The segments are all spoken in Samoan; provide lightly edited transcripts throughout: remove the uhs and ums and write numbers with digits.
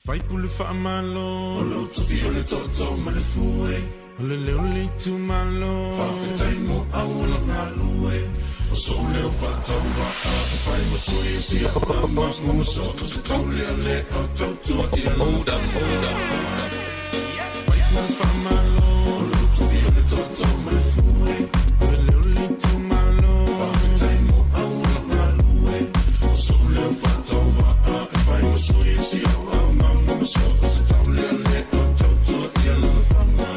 Faipule faamalo. O lou tofi o le tootoo ma le fue. O le leo o le itumalo. Faafetai mo auala galue. O sou leo faatauvaa e fai ma sui o Siaama ma so o se taulealea o tautua i lana faiga. Faipule faamalo. O lou tofi o le tootoo ma le fue. O le leo o le itumalo. Faafetai mo auala galue. O sou leo faatauvaa e fai ma sui o Siaama ma so o se taulealea o tautua i lana faiga.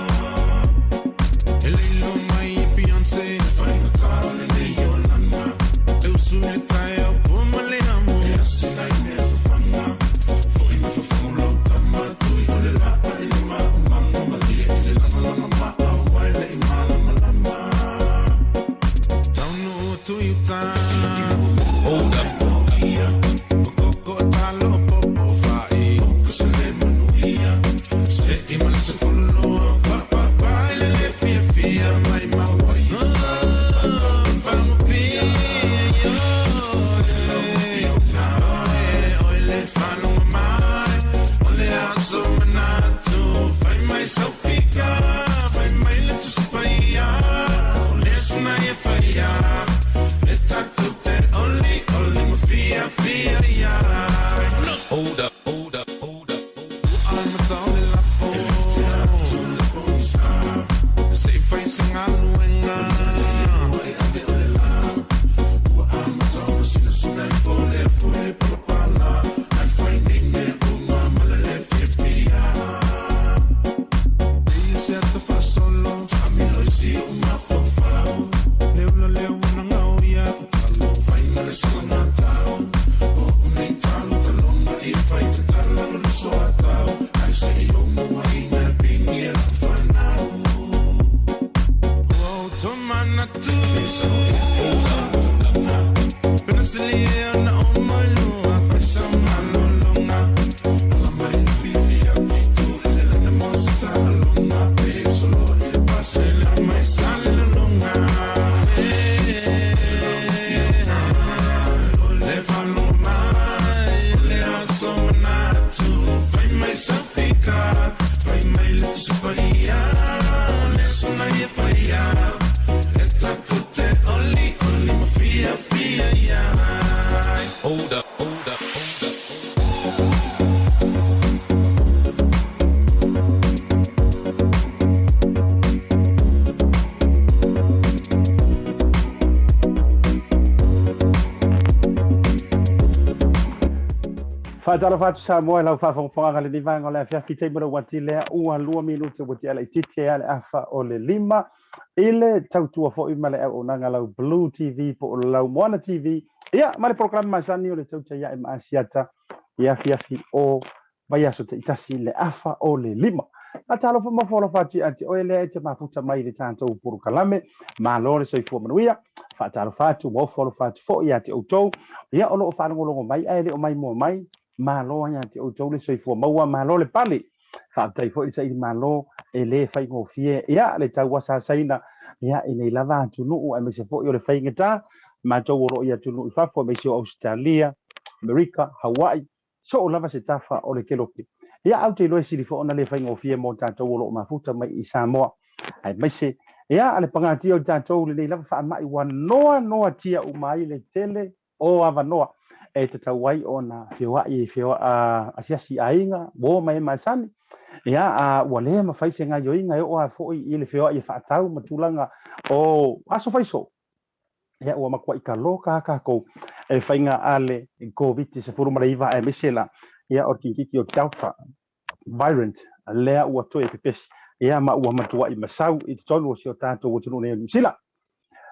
E le iloa mai e Beyonce. E faigata lenei olaga. E usu i le taeao po ma le amo. E asina i mea fafaga. Foi ma fafagu lau tama. Tui o le laa i le maumaga. Malie i le lagalaga maau ai le i malamalama. Taunuu atu i uta. Hold up. Koko talo popo fai. Se le manuia. Se i ma le 12. Fapapa i le le fia fia mai maua i Whanupia. Oi le whanunga mai. O le aso manatu. Fai mai saufika. Fai mai le tusipaia. O le suna e whaia. E tatu te oli oli ma fia fia ia. Hold up. Hold up. Hold up. Amata o le lafo. E te atu le pogisa. Se i fai se galuega. E ave o le la. Ua amata ona sinasina i fo le afu i le palapala. Ai fai nei mea uma ma le le fiafia. Ei se ata faasolo. Taamilo i si o mafaufau. Le ula lea ua nagao ia. Talo fai ma le salagatau. O o nei talo talonga i fai te talalo le soatau. Ai se i o mua i nā pini e lau whanau. Ua o tō manatu. Penasili e ona o mai lua. Fai sa malolonga. Ala mai le pili a pitu. Hele lana mo se taaloga. Pe solo i le pasela mai sa le lolonga. Le whalonga mai. Le aso manatu. Fai mai saufika. Fai mai le tusipaia. Le suna e whaia. E tatu te oli oli ma fia fia ia. Hold up. Hold up. Hold up. Faatalofa atu Samoa i lau faafogafogaga lenei vaega o le afiafi taimi o le uati lea ua 2 minute ua tea laitiiti ai le 4:30 i le tautua foi ma le auaunaga lau Blue TV po o lau Moana TV ia ma le polokalame masani o le tautai ae ma Asiata i afiafi o vaiaso taitasi le 4:30. Faatalofa ma foalofa atu ia te oe lea e te mafuta mai i le tatou polokalame. Malo le soifua manuia. Faatalofa atu ma ofo alofa atu foi ia te outou ia o loo faalogologo mai ae le o mai mua mai. Malo ia te outou le soifua maua, malo le pale. Faafetai foi le saili malo e lē faigofie ia le tauasasaina ia i nei lava atunuu aemaise foi o le faigatā matou o loo i atunuu i fafo aemaise o Ausetalia, Amerika, Hawaii, so o lava se tafa o le kelope. Ia au te iloa e sili foi ona le faigofie mo tatou o loo mafuta mai i Samoa aemaise ia le pagatia o tatou lenei lava faamai ua noa noatia uma ai le tele o avanoa e tatau ai ona feoai e asiasi i aiga, uo ma e masani. Ia, a ua lē mafai se gaoioiga e oo lava foi i le feoai e faatau ma tulaga o aso faiso. Ia, ua matuai taloka lava tatou e faiga a le Koviti-19 aemaise la ia o le kikiki o Delta variant lea ua toe pepesi ia ma ua matuai masau i totonu o si o tatou atunuu nei o Niu Sila.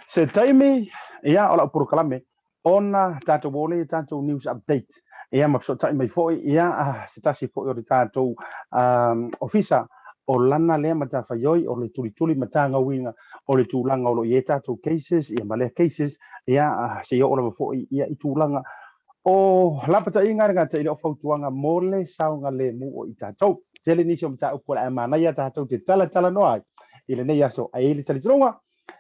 Se taimi ia o lau polokalame ona tatou oo lea i tatou news update ia ma fesootai mai foi ia se tasi foi o le tatou ofisa o lana lea matafaioi o le tulituli ma tagauiga o le tulaga o lo o i ai tatou cases ia ma lea cases ia seia oo lava foi ia i tulaga o lapataiga e le gata i le o fautuaga mo le saogalemu o i tatou. Tele nisi o mataupu o le a manaia tatou te talatalanoa ai i lenei aso ae i ai le talitonuga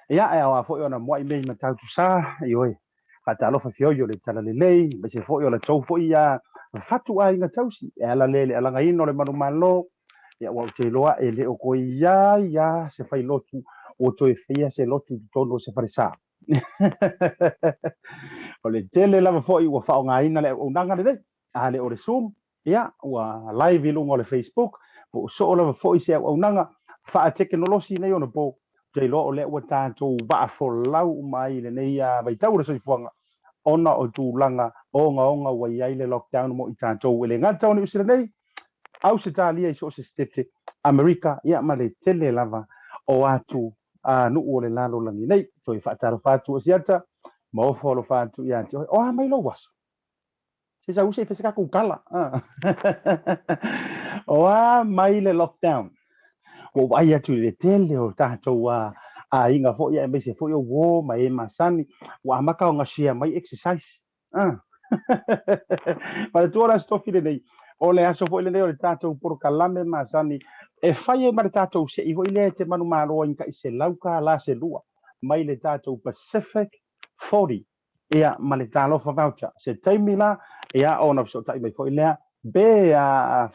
ia e aoga foi ona muai mea i Matautu Sa, ioe, faatalofa feoi o le talalelei, aemaise foi o le tou foi ia fatuaiga tausi e ala lea i le alagaina o le manumalo. Ia, aua ou te iloa e le o toe i ai lava se failotu ua toe faia se lotu i totonu o se falesa. O le tele lava foi ua faaaogaina le auaunaga lenei, a le o le Zoom, ia, ua live i luga o le Facebook, po o soo lava foi se auaunaga faatekonolosi nei ona po. Ou te iloa o lea ua tatou vaafolau uma ai i lenei vaitau o le soifuaga ona o tulaga ogaoga ua i ai le lockdown mo i tatou e le gata o Niu Sila nei, Ausetalia i so o se setete, Amerika, ia ma le tele lava o atu nuu o le lalolagi nei. Toe faatalofa atu Asiata ma ofo alofa atu ia te oe. O a mai lou aso? Se sau se i fai se tatou tala. O a mai le lockdown? Ua ou vaai atu i le tele o tatou aiga foi aemaise foi o uo ma e masani ua amata ona share mai exercise. Manatua le Aso Tofi lenei, o le aso foi lenei o le tatou polokalame masani e fai ai ma le tatou sei foi lea e te manumalo ai i tai $100 se lua mai le tatou Pacific 40 ia ma le Talofa Voucher. Se taimi la ia ona fesootai mai foi lea pe a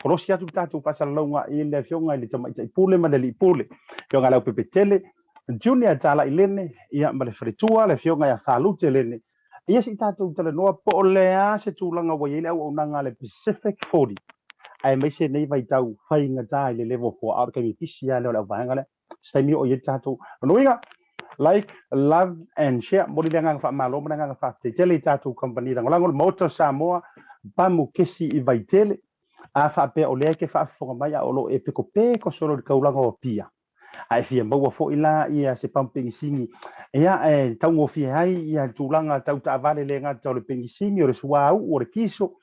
kolosi atu le tatou faasalalauga i le Afioga i le Tamaitai Pule ma le Alii Pule, Afioga ia Leaupepetele Junior Talai Lene ia ma le faletua le Afioga ia Falute Lene. Ia se i tatou talanoa po o le a se tulaga ua i ai le auaunaga a le Pacific 40 aemaise nei vaitau faigata i le level 4, a o le taimi pisi lava lea o le auvaega lea. Se taimi oo i ai le tatou lona uiga, like, love and share. Momoli le agaga faamalo ma le agaga faafetai tele i tatou kamupani lagolago, le Maota o Samoa, Pamu Kesi i Vaitele. A faapea o lea e te faafofoga mai a o lo o e pekopeko solo i le taulaga o Apia, a e fia maua foi la ia se pamu penisini ia e taugofie ai ia le tulaga tau taavale le gata o le penisini, o le suauu, o le kiso,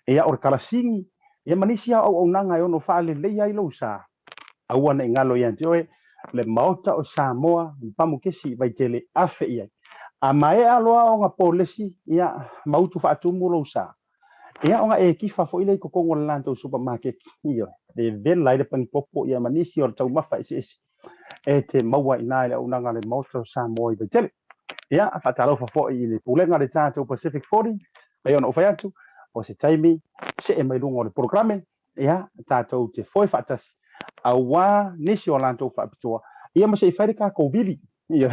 ia o le kalasini, ia ma nisi lava o auaunaga e ono faaleleia ai lou sa, aua ne i galo ia te oe le Maota o Samoa, pamu kesi i Vaitele, afe i ai. A maea loa ona polesi, ia ma utu faatumu lou sa, ia ona e kifa foi lea i totonu o le latou supamakeki, ioe, e vela ai le panipopo ia ma nisi o le taumafa eseese e te maua i ina i le auaunaga a le Maota o Samoa i Vaitele. Ia, faatalofa foi i le Pulega a le tatou Pacific 40, pei ona ou fai atu, o se taimi see mai luga o le polokalame, ia, tatou te foe faatasi aua nisi o latou faapitoa, ia ma se i fai le tatou vili, ia,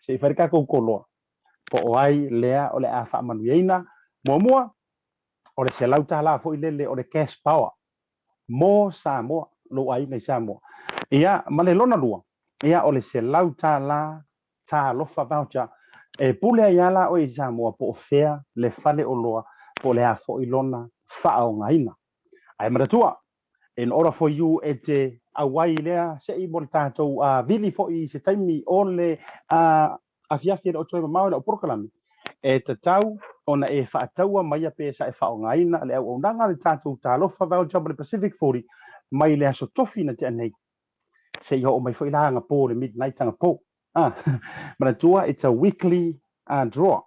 se i fai le tatou koloa, po o ai lea o le a faamanuiaina. Muamua, o le $100 foi lele o le cash power mo Samoa, lou aiga i Samoa. Ia, ma le lona lua, ia, o le $100 Talofa Voucher, e pule ai lava la oe i Samoa po o fea le fale oloa po o le a foi lona faaaogaina. Ae manatua, in order for you e te auai lea se'i mo le tatou vili foi i se taimi o le afiafi e le o toe mamao i lau polokalame, e tatau ona e faataua maia pe sa e faaaogaina le auaunaga a le tatou Talofa Voucher ma le Pacific 40 mai le aso Tofi na tea nei seia oo mai foi la agapo le midnight agapo. Ah, manatua it's a weekly draw.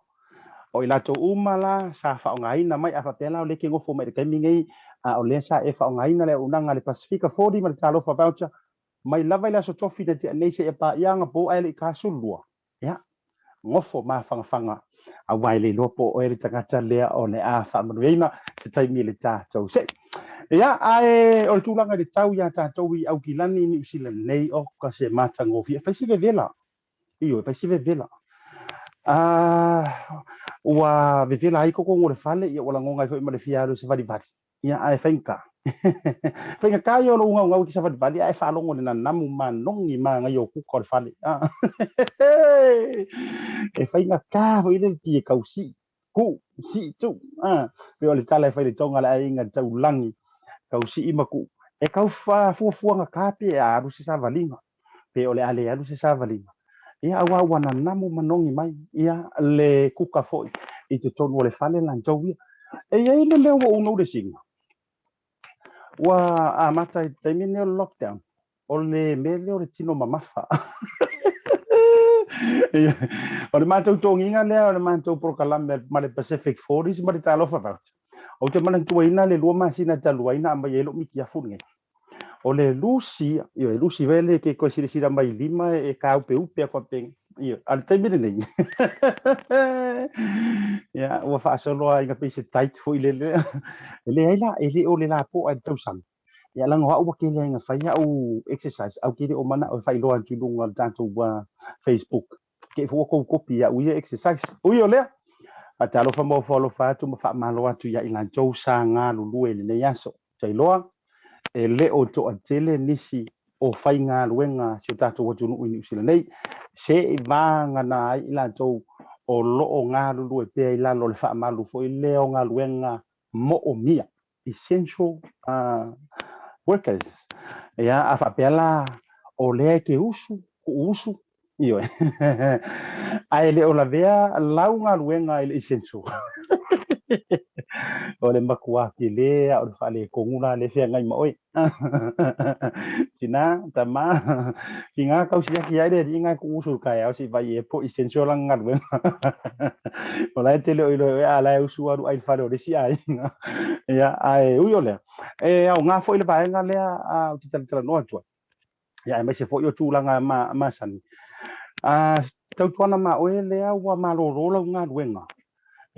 O i latou uma la sa faaaogaina mai, a faapea la o lea e te nofo mai i le taimi nei, a o lea sa e faaaogaina le auaunaga a le Pasefika 40 ma le Talofa Voucher mai lava i le aso Tofi na tea nei seia paia agapo ae le i ta 12. Ia, nofo mafanafana aua e le iloa po o oe le tagata lea o le a faamanuiaina se taimi i le tatou se'i. Ia, ae o le tulaga i le tau iā tatou i Aukilani, Niu Sila nei, oka se matagofie. E fai si vevela. Ioe, e fai si vevela. Ua vevela ai totonu o le fale, ia ua lagona ai foi ma le fia alu e savalivali. Ia, ae faigata. Faigata ia o lou gaugau i ke savalivali ae faalogo i le nanamu manogi manaia o kuka o le fale. E faigata foi le pie kau sii, kuu, sii tuu. Pei o le tala e fai i le toga a le aiga i le taulagi, kau sii ma kuu. E kau fuafuagata pe a alu se savaliga, pe o le a le alu se savaliga. Ia, aua ua nanamu manogi mai ia le kuka foi i totonu o le fale latou ia. E i ai le mea ua ou notice-ina, ua amata i le taimi lenei o le lockdown, o le mea lea o le tino mamafa. O le matou togiga lea o le matou polokalame ma le Pacific Forties ma le Talofa Voucher. Ou te manatuaina le 2 masina talu ai na aumai ai lou mitiafu lenei. O le lusi, ioe, lusi foi lea e te toe silasila mai i lima e tāupeupe a faapena. Ioe, a o le taimi lenei, ia, ua faasolo lava ina pei se tight foi lele. E leai la, e le o le lapoa i le tausaga. Ia, leaga o au ua tele lava ina fai au exercise, ae ou te le o manao e faailoa atu i luga o le tatou Facebook. Te i foi ua tou kopi i au ia exercise. Ui o lea, faatalofa ma ofo alofa atu ma faamalo atu ia i latou sa galulue i lenei aso. Ou te iloa, e le o toatele nisi o faigaluega a si o tatou atunuu i Niu Sila nei, se i vagana ai i latou o lo o galulue pea i lalo o le faamalu foi lea o galuega moomia, essential workers. Ia, a faapea la o lea e te usu, ku'u usu, ioe, ae le o lavea lau galuega i le essential. O le matua tele lava o le faaletonu la lea e feagai ma oe. Tina, tama, tiga tausi ake ai le alii na e tuu usu i le taeao se i vaai i ai po o essential lana galuega. O la e tele o iloa e oe a la e usu alu ai i le fale o le isi aiga. Ia, ae ui o lea, e aoga foi le vaega lea ou te talatalanoa atu ai, ia, aemaise foi o tulaga masani. Tautuana ma oe lea ua malolo lau galuega,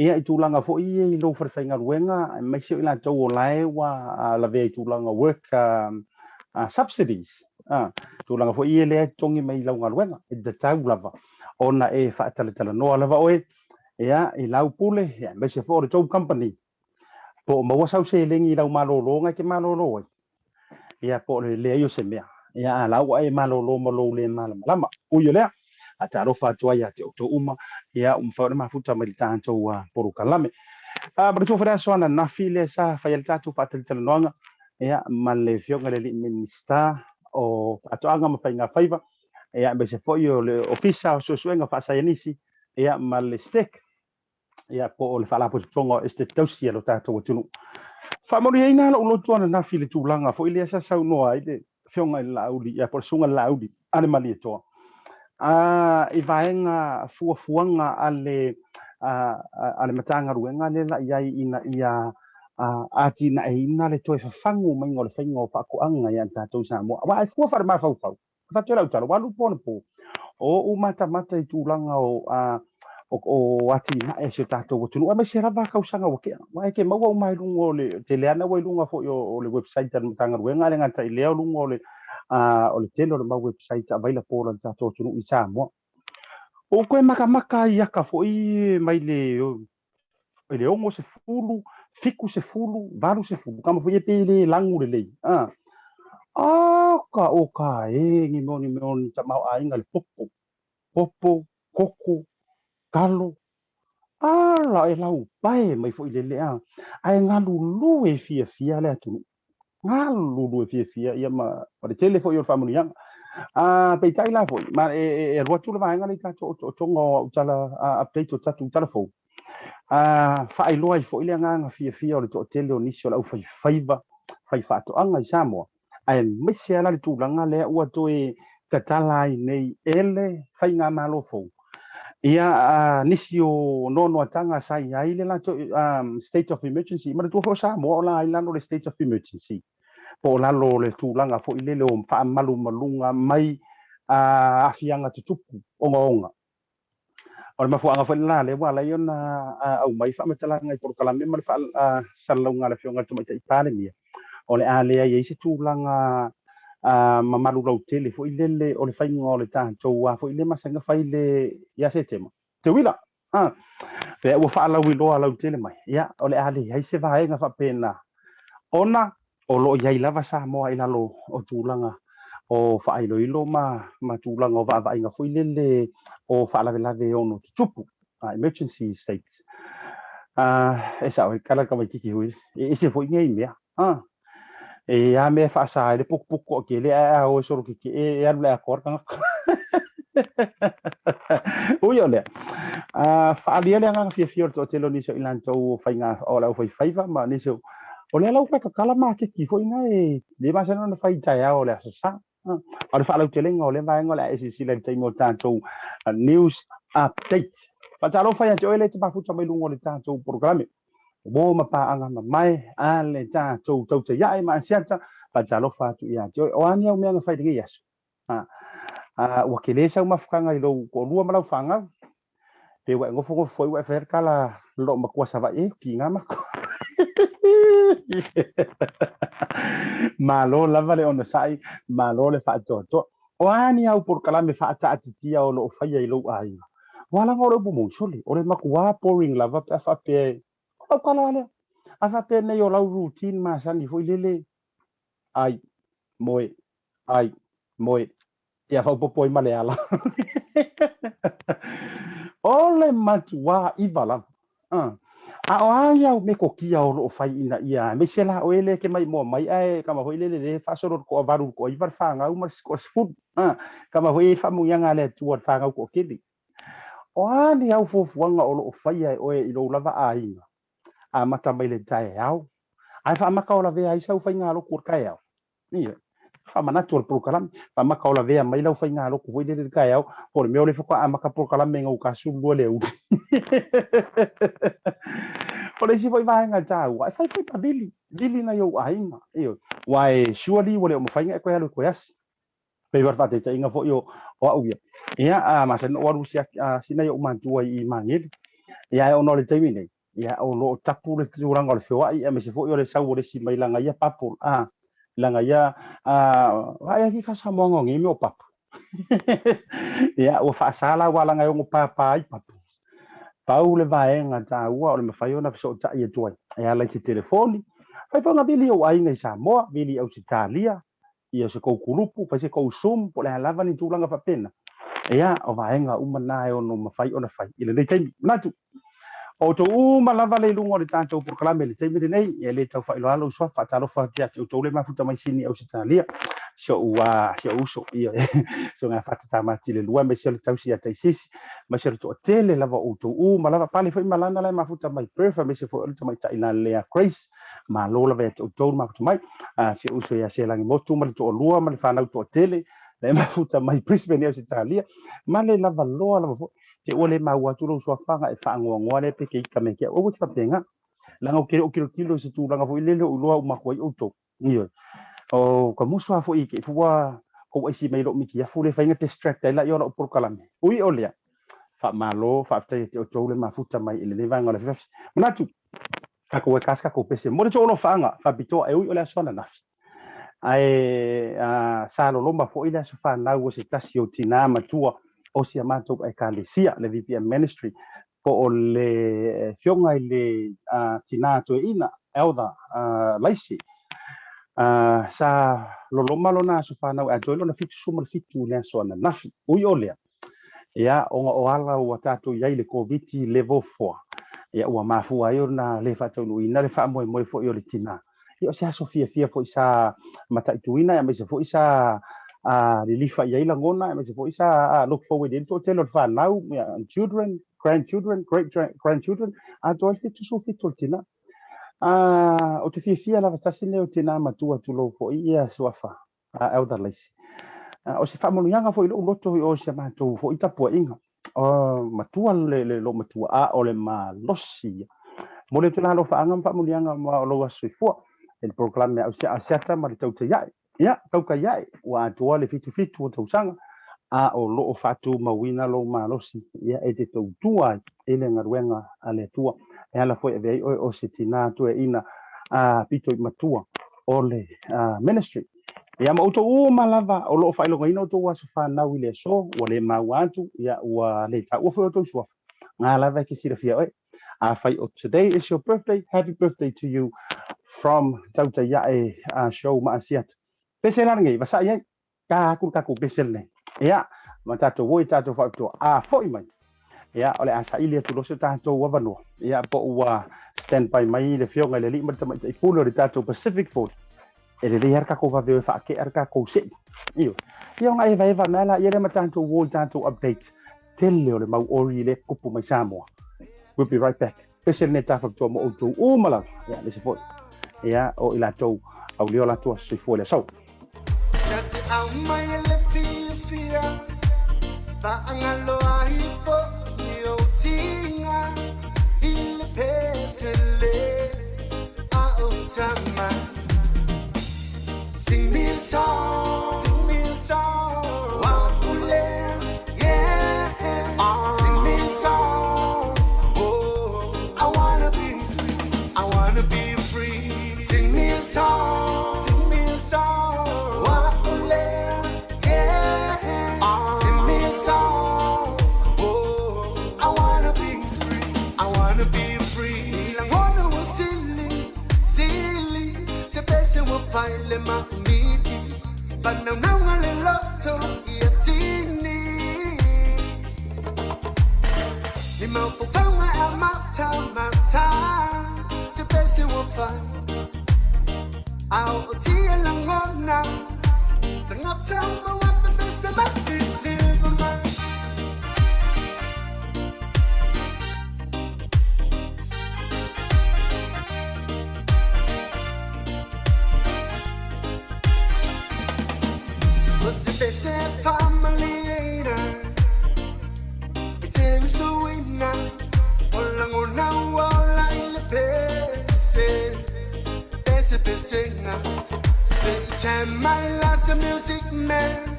ia, i tulaga foi ia i lou falefaigaluega, aemaise o i latou o la e ua lavea i tulaga work subsidies, tulaga foi ia lea e totogi mai i lau galuega, e tatau lava ona e faatalatalanoa lava oe, ia, i lau pule, ia, aemaise foi o le tou company, po o maua sau seleni i lau malologa e te malolo ai, ia po o le leai o se mea, ia a la ua e malolo ma lou le malamalama. Ui o lea, faatalofa atu ai ia te outou uma, ia ua mafai ona mafuta mai le tatou polokalame. Manatua foi le aso ananafi lea sa fai ai le tatou faatalatalanoaga, ia ma le Afioga i le Alii Minisita o Faatoaga ma Faiga Faiva, ia aemaise foi o le Ofisa o Suesuega Faasaienisi, ia ma le STEC, ia po o le Faalapotopotoga o Esetete Tausi a lo tatou atunuu. Faamanuiaina lou loto ananafi i le tulaga foi lea sa saunoa ai le Afioga i le Laauli, ia po o le Susuga i le Laauli a le Malietoa, i vaega fuafuaga a le a le Matagaluega lea la i ai ina ia atinaeina le toe fafagu maiga o le faiga o faatoaga ia tatou i Samoa. Aua e fua faale-mafaufau, Avatu ai lau tala, ua alu po anapo, o ou matamata i tulaga o, o atinae a si o tatou atunuu, aemaise lava tausaga ua tea. Aua e te maua uma i luga o le, tele lava ua i luga foi o le website a le Matagaluega, ae le gata i lea o luga o le, o le tele o le mau website available a le tatou atunuu i Samoa. Ua ou toe matamata ai i ata foi mai le i le 60, 70, 80, tama foi ia pei e le lagu lelei. A, ka o ka e ni mea o ni mea o ni tamaoaiga le popo, popo, koko, talo, ala e laupae mai foi lele a, ae galulue fiafia le atunuu. Galulue fiafia ia ma le tele foi o le faamanuiaga. Peitai la foi, ma e alu atu le vaega lea i tatou otootoga o au tala, update o tatou tala fou, faailoa ai foi le agaga fiafia o le toatele o nisi o le aufaifaiva faifaatoaga i Samoa, aemaise lava la le tulaga lea ua toe tatala ai nei e le faigamalo fou ia nisi o noanoataga sa i ai le latou state of emergency. Manatua foi o Samoa o la ai lalo le state of emergency, po o lalo o le tulaga foi lele o faamalumaluga mai aafiaga tutupu ogaoga. O le mafuaaga foi lena lea ua ala ai ona aumai faamatalaga i polokalame ma le faasalalauga a le Afioga i le Tamaitai Palemia, o le a leai ai se tulaga mamalu lautele foi lele o le faiga o le tatou a foi lea masani ona fai le ia Setema. Te uila! Lea ua faalauiloa lautele mai, ia, o le a leai se vaega faapena ona o lo o i ai lava Samoa i lalo o tulaga o faailoilo ma tulaga o vaavaaiga foi lele o faalavelave e ono tutupu, emergency states. E sao, e kala ka Waikiki hui, e ese foi nei mea. E a mea e faasa ai le potopoto a kele ae a o e solo keke e alu le atoa le tagata. Ui o lea, faaalia le agaga fiafia o le toatele o nisi o i latou o faiga o le aufaifaiva ma nisi o O lea la ua toe tatala maketi foi na e le masani ona fai i taeao o le Aso Sa. A o le faalautelega o lea vaega o le a e silasila i le taimi o tatou news update. Faatalofa ia te oe le te mafuta mai luga o le tatou polokalame. Uo ma paaga mamae a le tatou Tautai Ae ma Asiata, faatalofa atu ia te oe. O a ni au mea na fai i lenei aso? Ua tele sau mafutaga i lou toalua ma lau fanau. Pe ua e nofonofo foi ua e faia le tala loo matua Savaii e tiga matou. Malo lava le onosai, malo le faatoatoa. O a ni au polokalame faataatitia o lo o faia i lou aiga? Ua lava o le upu moni, sole, o le matua boring lava pe a faapea e, o lau tala lea. A faapea nei o lau routine masani foi lele, ai, moe, ai, moe, ia faaopoopo ai ma le ala. O le matuā iva lava. A o a ia au metotia o lo o fai ina ia, aemaise la oe lea e te maimoa mai ae kama foi lele lea e faasolo i le toavalu i le toaiva le fanau ma le toasefulu. Kama foi e i ai le faamanuiaga a le Atua i le fanau toatele. O a ni au fuafuaga o lo o faia e oe i lou lava aiga, amata mai le taeao, ae faamata o lavea ai sau faigalotu o le taeao? Ioe. Faamanatu o le polokalame, faamata o lavea mai lau faigalotu foi lele i le taeao, po o le mea o lea faatoa amata polokalame i gauta 12 i le aoauli. O le isi foi vaega taua, e fai foi ma vili, vili nai ou aiga. Ioe. Aua e surely ua le o mafai ona e toe alu e toe asi. Pei o le faataitaiga foi o au ia, ia a masani ona ou alu siaki nai ou matua i Magele. Ia ae ona o le taimi nei, ia o lo o tapu le tulaga o le feoai aemaise foi o le sau o le isi mai lana ia bubble, a, lana ia, a, vaai atu i faa-Samoaga o nei mea o bubble. Ia ua faasa la aua leaga e ono papa ai bubbles. Pau le vaega taua o le mafai ona fesootai atu ai e ala i se telefoni, fai foi ona vili i ou aiga i Samoa, vili i Ausetalia, ia se tou kulupu, fai se tou Zoom, po o le a lava ni tulaga faapena. Ia, o vaega uma na e ono mafai ona fai i lenei taimi. Manatu, o outou uma lava le i luga o le tatou polokalame i le taimi lenei, e le tau faailoa lou suafa, faatalofa atu ia te outou le mafuta mai Sini Ausetalia, si ou, si ou uso, ia, si ou gafata Tamati le lua, aemaise o le tausi ia Taisisi, aemaise o le toatele lava o outou uma lava, pale foi malana la e mafuta mai Perth, aemaise foi o le tamaitai lalea Grace, Malo lava ia te outou le mafuta mai. Si ou uso ia Selagimotu ma le toalua ma le fanau toatele le mafuta mai Brisbane i Ausetalia, ma le lava loa lava foi. Te ua le maua atu lou suafa e faanoanoa lea pe te ita me te au. Aua te faapena. Leaga ou te le o tilotilo i se tulaga foi lele o iloa uma atu ai outou. Ioe. O ka musu lava foi i te fua kou aisi mai lou mitiafu le fai na distract ai laia o lau polokalame. Ui o lea, faamalo, faafetai ia te outou le mafuta mai i lenei vaega o le afiafi. Manatu, Tatou e kasi tatou pese. Momoli atu ou alofaaga faapitoa e ui o le aso ananafi. Ae sa loloma foi le aso fanau o se tasi o tinā matua o si a matou Ekalesia, le VPM Ministry, po o le Afioga i le Tinā Toeaina, Elder Laisi. Sa loloma lona aso fanau e atoa ai lona 77 i le aso ananafi. Ui o lea, Ia, ona o ala ua tatou i ai i le Koviti level 4, ia ua mafua ai ona le faataunuuina le faamoemoe foi o le tina. Ia o se aso fiafia foi sa mataituina aemaise foi sa lilifa i ai lagona aemaise foi sa look forward i ai le toatele o le fanau, ia, children, grandchildren, great grandchildren, atoa ai le 77 o le tina. Ou te fiafia lava tasi lenei o tina matua tulou foi ia suafa a Elder Lacy. O se faamanuiaga foi i lou loto i o i si a matou foi tapuaiga. O matua le, le lou matua, a o le malosi ia. Momoli atu la alofaaga ma faamanuiaga ma o lou aso soifua i le polokalame a Asiata ma le tautai ae. Ia, tautai ae, ua atoa le 77 o tausaga, a o lo o faatumauina lou malosi, ia, e te tautua ai i le galuega a le Atua. E ala foi e avea ai oe o se tina toeaina a pito i matua o le ministry. Ia ma outou uma lava o lo o faailogaina outou aso fanau i le aso, ua le maua atu, ia ua le taua foi outou suafa. Ngā lava e ke silafia oe. Afai o today is your birthday, happy birthday to you from Tautai Ae show ma Asiata. Pese la lenei, vasai ai. Ka aku le tatou pese lenei. Ia, ma tatou o i tatou faapitoa. A foi mai, ia, o le a saili atu loa si o tatou avanoa. Ia, po ua stand by mai le Afioga i le Alii ma le Tamaitai Pule o le tatou Pacific 40. E lelei lava le tatou vave o e faakea le tatou sei. Ioe. Ia ona evaeva mea laia lea ma tatou o i tatou update. Tele o le mau ori lea e tupu mai Samoa. We'll be right back. Pese lenei ta faapitoa mo outou uma lava. Ia, aemaise foi. Ia, o i latou aulia o latou aso soifua i le aso. Sing me a song, sing me a song. fai le maumiti Fanaunaunga le loto ia tini Ni mafaufauga a matamata Se pese ua fai A oo tia lagona Tagata uma ua pepese masisiva mai. O se pese faamalieina E te usoina O lagona ua ola i le pese Pese pesega Se i jam mai la se music man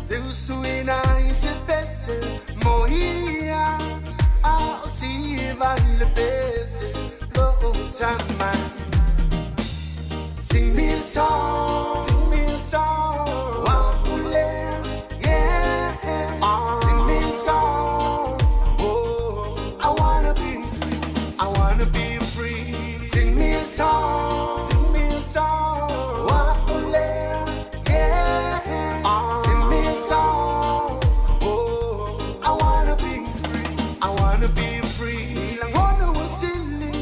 Te usuina i se pese Mo ia A o siva i le pese Lo tama Sing me a song, sing me a song. Wa yeah. Sing me a song. Oh, I wanna be free. I wanna be free. Sing me a song, sing me a song. Wa yeah. Sing me a song. Oh, I wanna be free. I wanna be free. Lagona ua sili,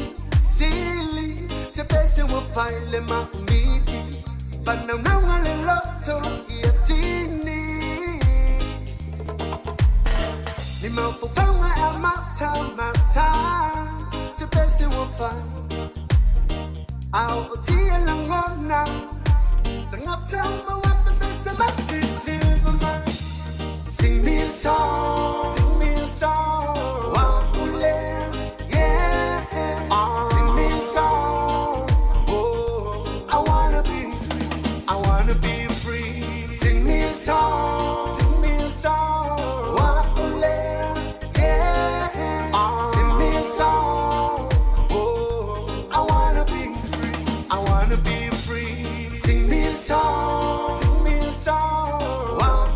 sili. Se pese ua fai le maumiti. Fanaunaunga le loto ia tini. Ni mafaufauga a matamata. Se pese ua fai. A oo tia lagona. Tagata uma ua pepese masisiva mai. Sing me a song, sing me a song. Wa yeah. Sing me a song. Oh, I wanna be free. I wanna be free. Sing me a song, sing me a song. Wa yeah. Sing me a song. Oh, I wanna be free. I wanna be free. Sing me a song, sing me a song. Wa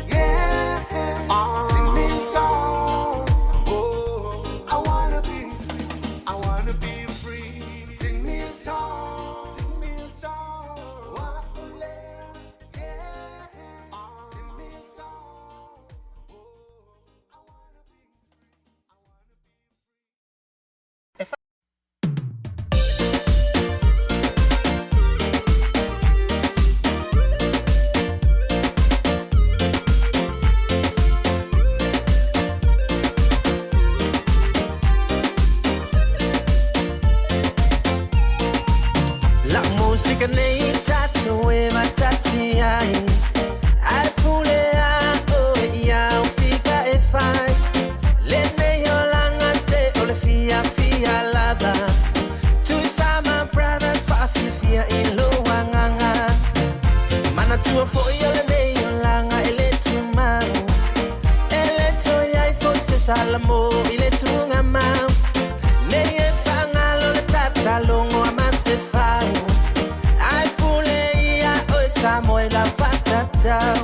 yeah. Sing me a song. Oh, I wanna be free. I wanna be free. Sing me a song, sing me a song. Wa yeah. Sing me a song. Oh, I wanna be La musika nei tatou e faatasi ai, Ae pule a oe ia u fika e fai. Lenei olaga se o le fiafia lava. Tuisama Brothers faafiafia i lou agaga. Manatua foi o lenei olaga e le tumau. E le toe i ai foi se salamo i le tugamau. Nei e faagalo le tatalogo a Masefau. Ae pule ia oe Samoa i lau faatatau.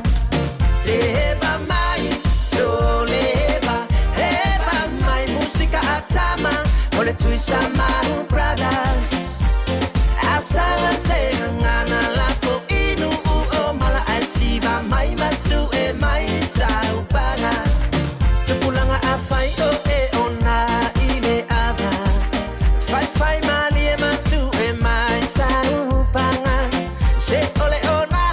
Se eva mai, sole eva, eva mai musika a tama o le Tuisama Brothers. Asala se gagana lafo inu u o mala ae siva mai masu e mai sa upaga. Tupulaga afai o e ona i le ava. Faifai malie masu e mai sa upaga. Se ole ona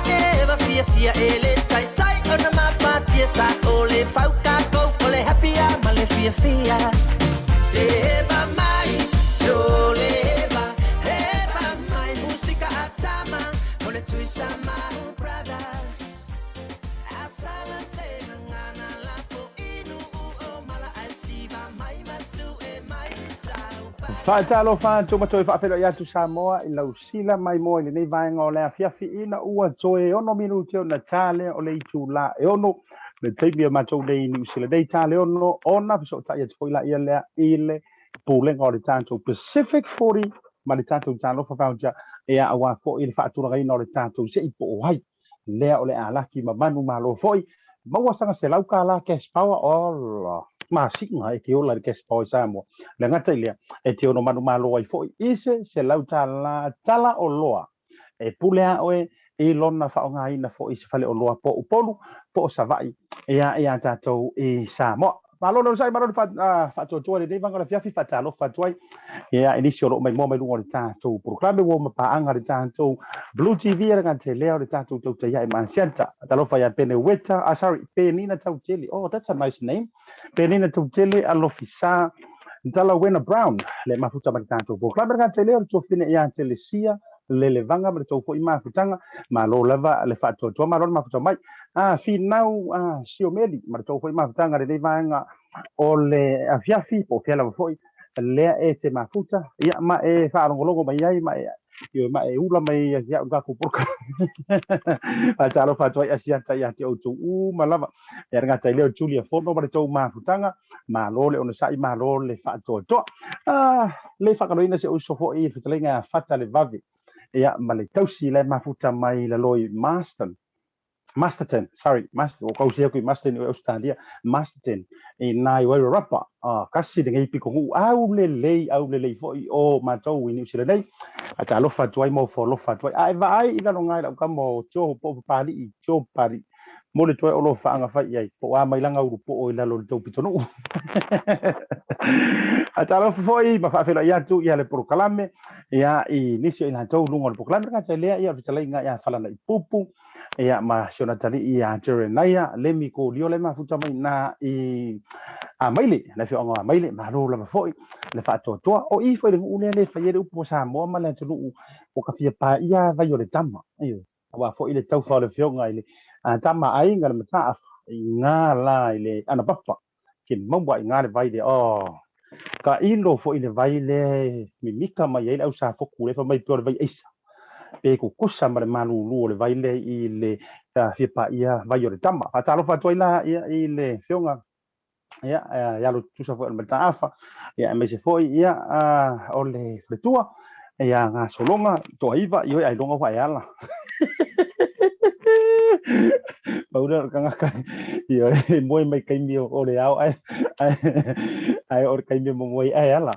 eva fiafia e le taitai ona mafatia sa o le fauka kou o le happy a ma le fiafia. Se eva mai, sole eva, eva mai musika a tama o le Tuisama Brothers. Asala se gagana lafo inu u o mala ae siva mai masu e mai sa upaga. Faatalofa atu ma toe faafeiloai atu Samoa i lau sila maimoa i lenei vaega o le afiafi ina ua toe 6 minute ona ta lea o le itulā e 6 le taimi o matou nei i Niu Sila nei ta le 6 ona fesootai atu foi laia lea i le Pulega o le tatou Pacific 40 ma le tatou Talofa Voucher ea aua foi le faatulagaina o le tatou sei po o ai lea o le a laki ma manumalo foi maua saga $100 cash power ola masiga e te ola i le cash power i Samoa le gata i lea e te ono manumalo ai foi i se $100 tala oloa. E pule a oe i lona faaaogaina foi i se faleoloa po o Upolu po o Savaii ia iā tatou i Samoa. Malo le onosai, malo le faatuatua i lenei vaega o le afiafi, faatalofa atu ai ia i nisi o lo o maimoa mai luga o le tatou polokalame ua mapaaga le tatou Blue TV e le gata i lea o le tatou tautai ma Asiata. Talofa ia Pene Weta, ah sorry, Penina Tautele. Oh, that's a nice name. Penina Tautele, Alofisa, Dalawena Brown, le mafuta ma le tatou polokalame. Le gata i lea o le tuafine ia Telesia, Lelevaga ma le tou foi mafutaga, malo lava le faatoatoa, malo le mafuta mai. Ah, Finau ah, Siomeli ma le tou foi mafutaga lenei vaega o le afiafi, po o fea lava foi lea e te mafuta, ia ma e faalogologo mai ai ma e ioe ma e ula mai ia te au tatou polokalame. Faatalofa atu ai Asiata ia te outou uma lava. Ia le gata i lea o Julia Fono ma le tou mafutaga, malo le onosai, malo le faatoatoa. Ah, le faagaloina si ou uso foi i le fetalaiga ia Fata le Vave, ia ma le tausi la e mafuta mai lalo i Marston. Masterton, sorry, Master, ua kausia atu i Marston i Australia, Masterton, i nā i Wairarapa, ah, kasi lenei pitonuu, aulelei, aulelei foi o matou i Niu Sila nei, a talofa atu ai ma ofo alofa atu ai. A e vaai i lalo ngai lau kama o Joe po o Papali'i, Joe Papali'i, mo le toe o lo faaga fai i ai, po o a mai laga ulu po o i lalo o le tou pitonuu. A talofa foi ma faafeiloai atu ia le polokalame, ia i nisi o i latou luga o le polokalame, le gata i lea, ia o le fetalaiga ia Falanaʻipupu, Ia, ma si ona talii ia Jeremiah, Lemi Kolio le mafuta mai na i Amaile, le afioaga o Amaile, malo lava foi le faatoatoa. O i foi le nuu lea le fai ai le upu a Samoa ma le atunuu ua ka fia paia vai o le tama. Ioe, aua foi le taufa o le afioga i le tama aiga le Mataafa i ngā la i le Anapapa, ke maua i ngā le vai lea. Oh, ka ilo foi le vai lea e mimika mai ai le au safoku lea fai mai pea o le vai aisa. Pe kukusa ma le malūlū o le vai lea i le fia paia vai o le tama. Faatalofa atu ai la ia i le afioga ia ia lo tutusa foi o le Mataafa ia aemaise foi ia o le faletua ia gasologa toaiva ioe ailoga ua e ala. Pau lea o le tagata ioe e moe mai taimi o le ao ae ae o le taimi e momoe ai ae ala.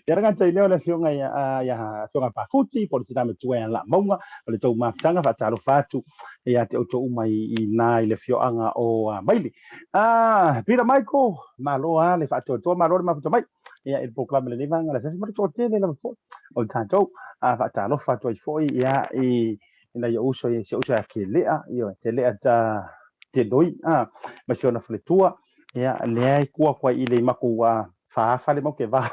Ia le gata i lea o le afioga ia ia afioga Pafuti po o le tina matua ia Laamauga o le tou mafutaga faatalofa atu ia te outou uma i na i le afioaga o Amaile. Ah, Peter Michael, malo a le faatoatoa, malo le mafuta mai. Ia i le polokalame lenei vaega le afiafi ma le toatele lava foi o le tatou faatalofa atu ai foi ia i nai ou uso, si ou uso ia Kelea, ioe, Kelea ta Tenoi, ma si ona faletua, ia lea e kua atu ai i le matou faafa le mau ke va.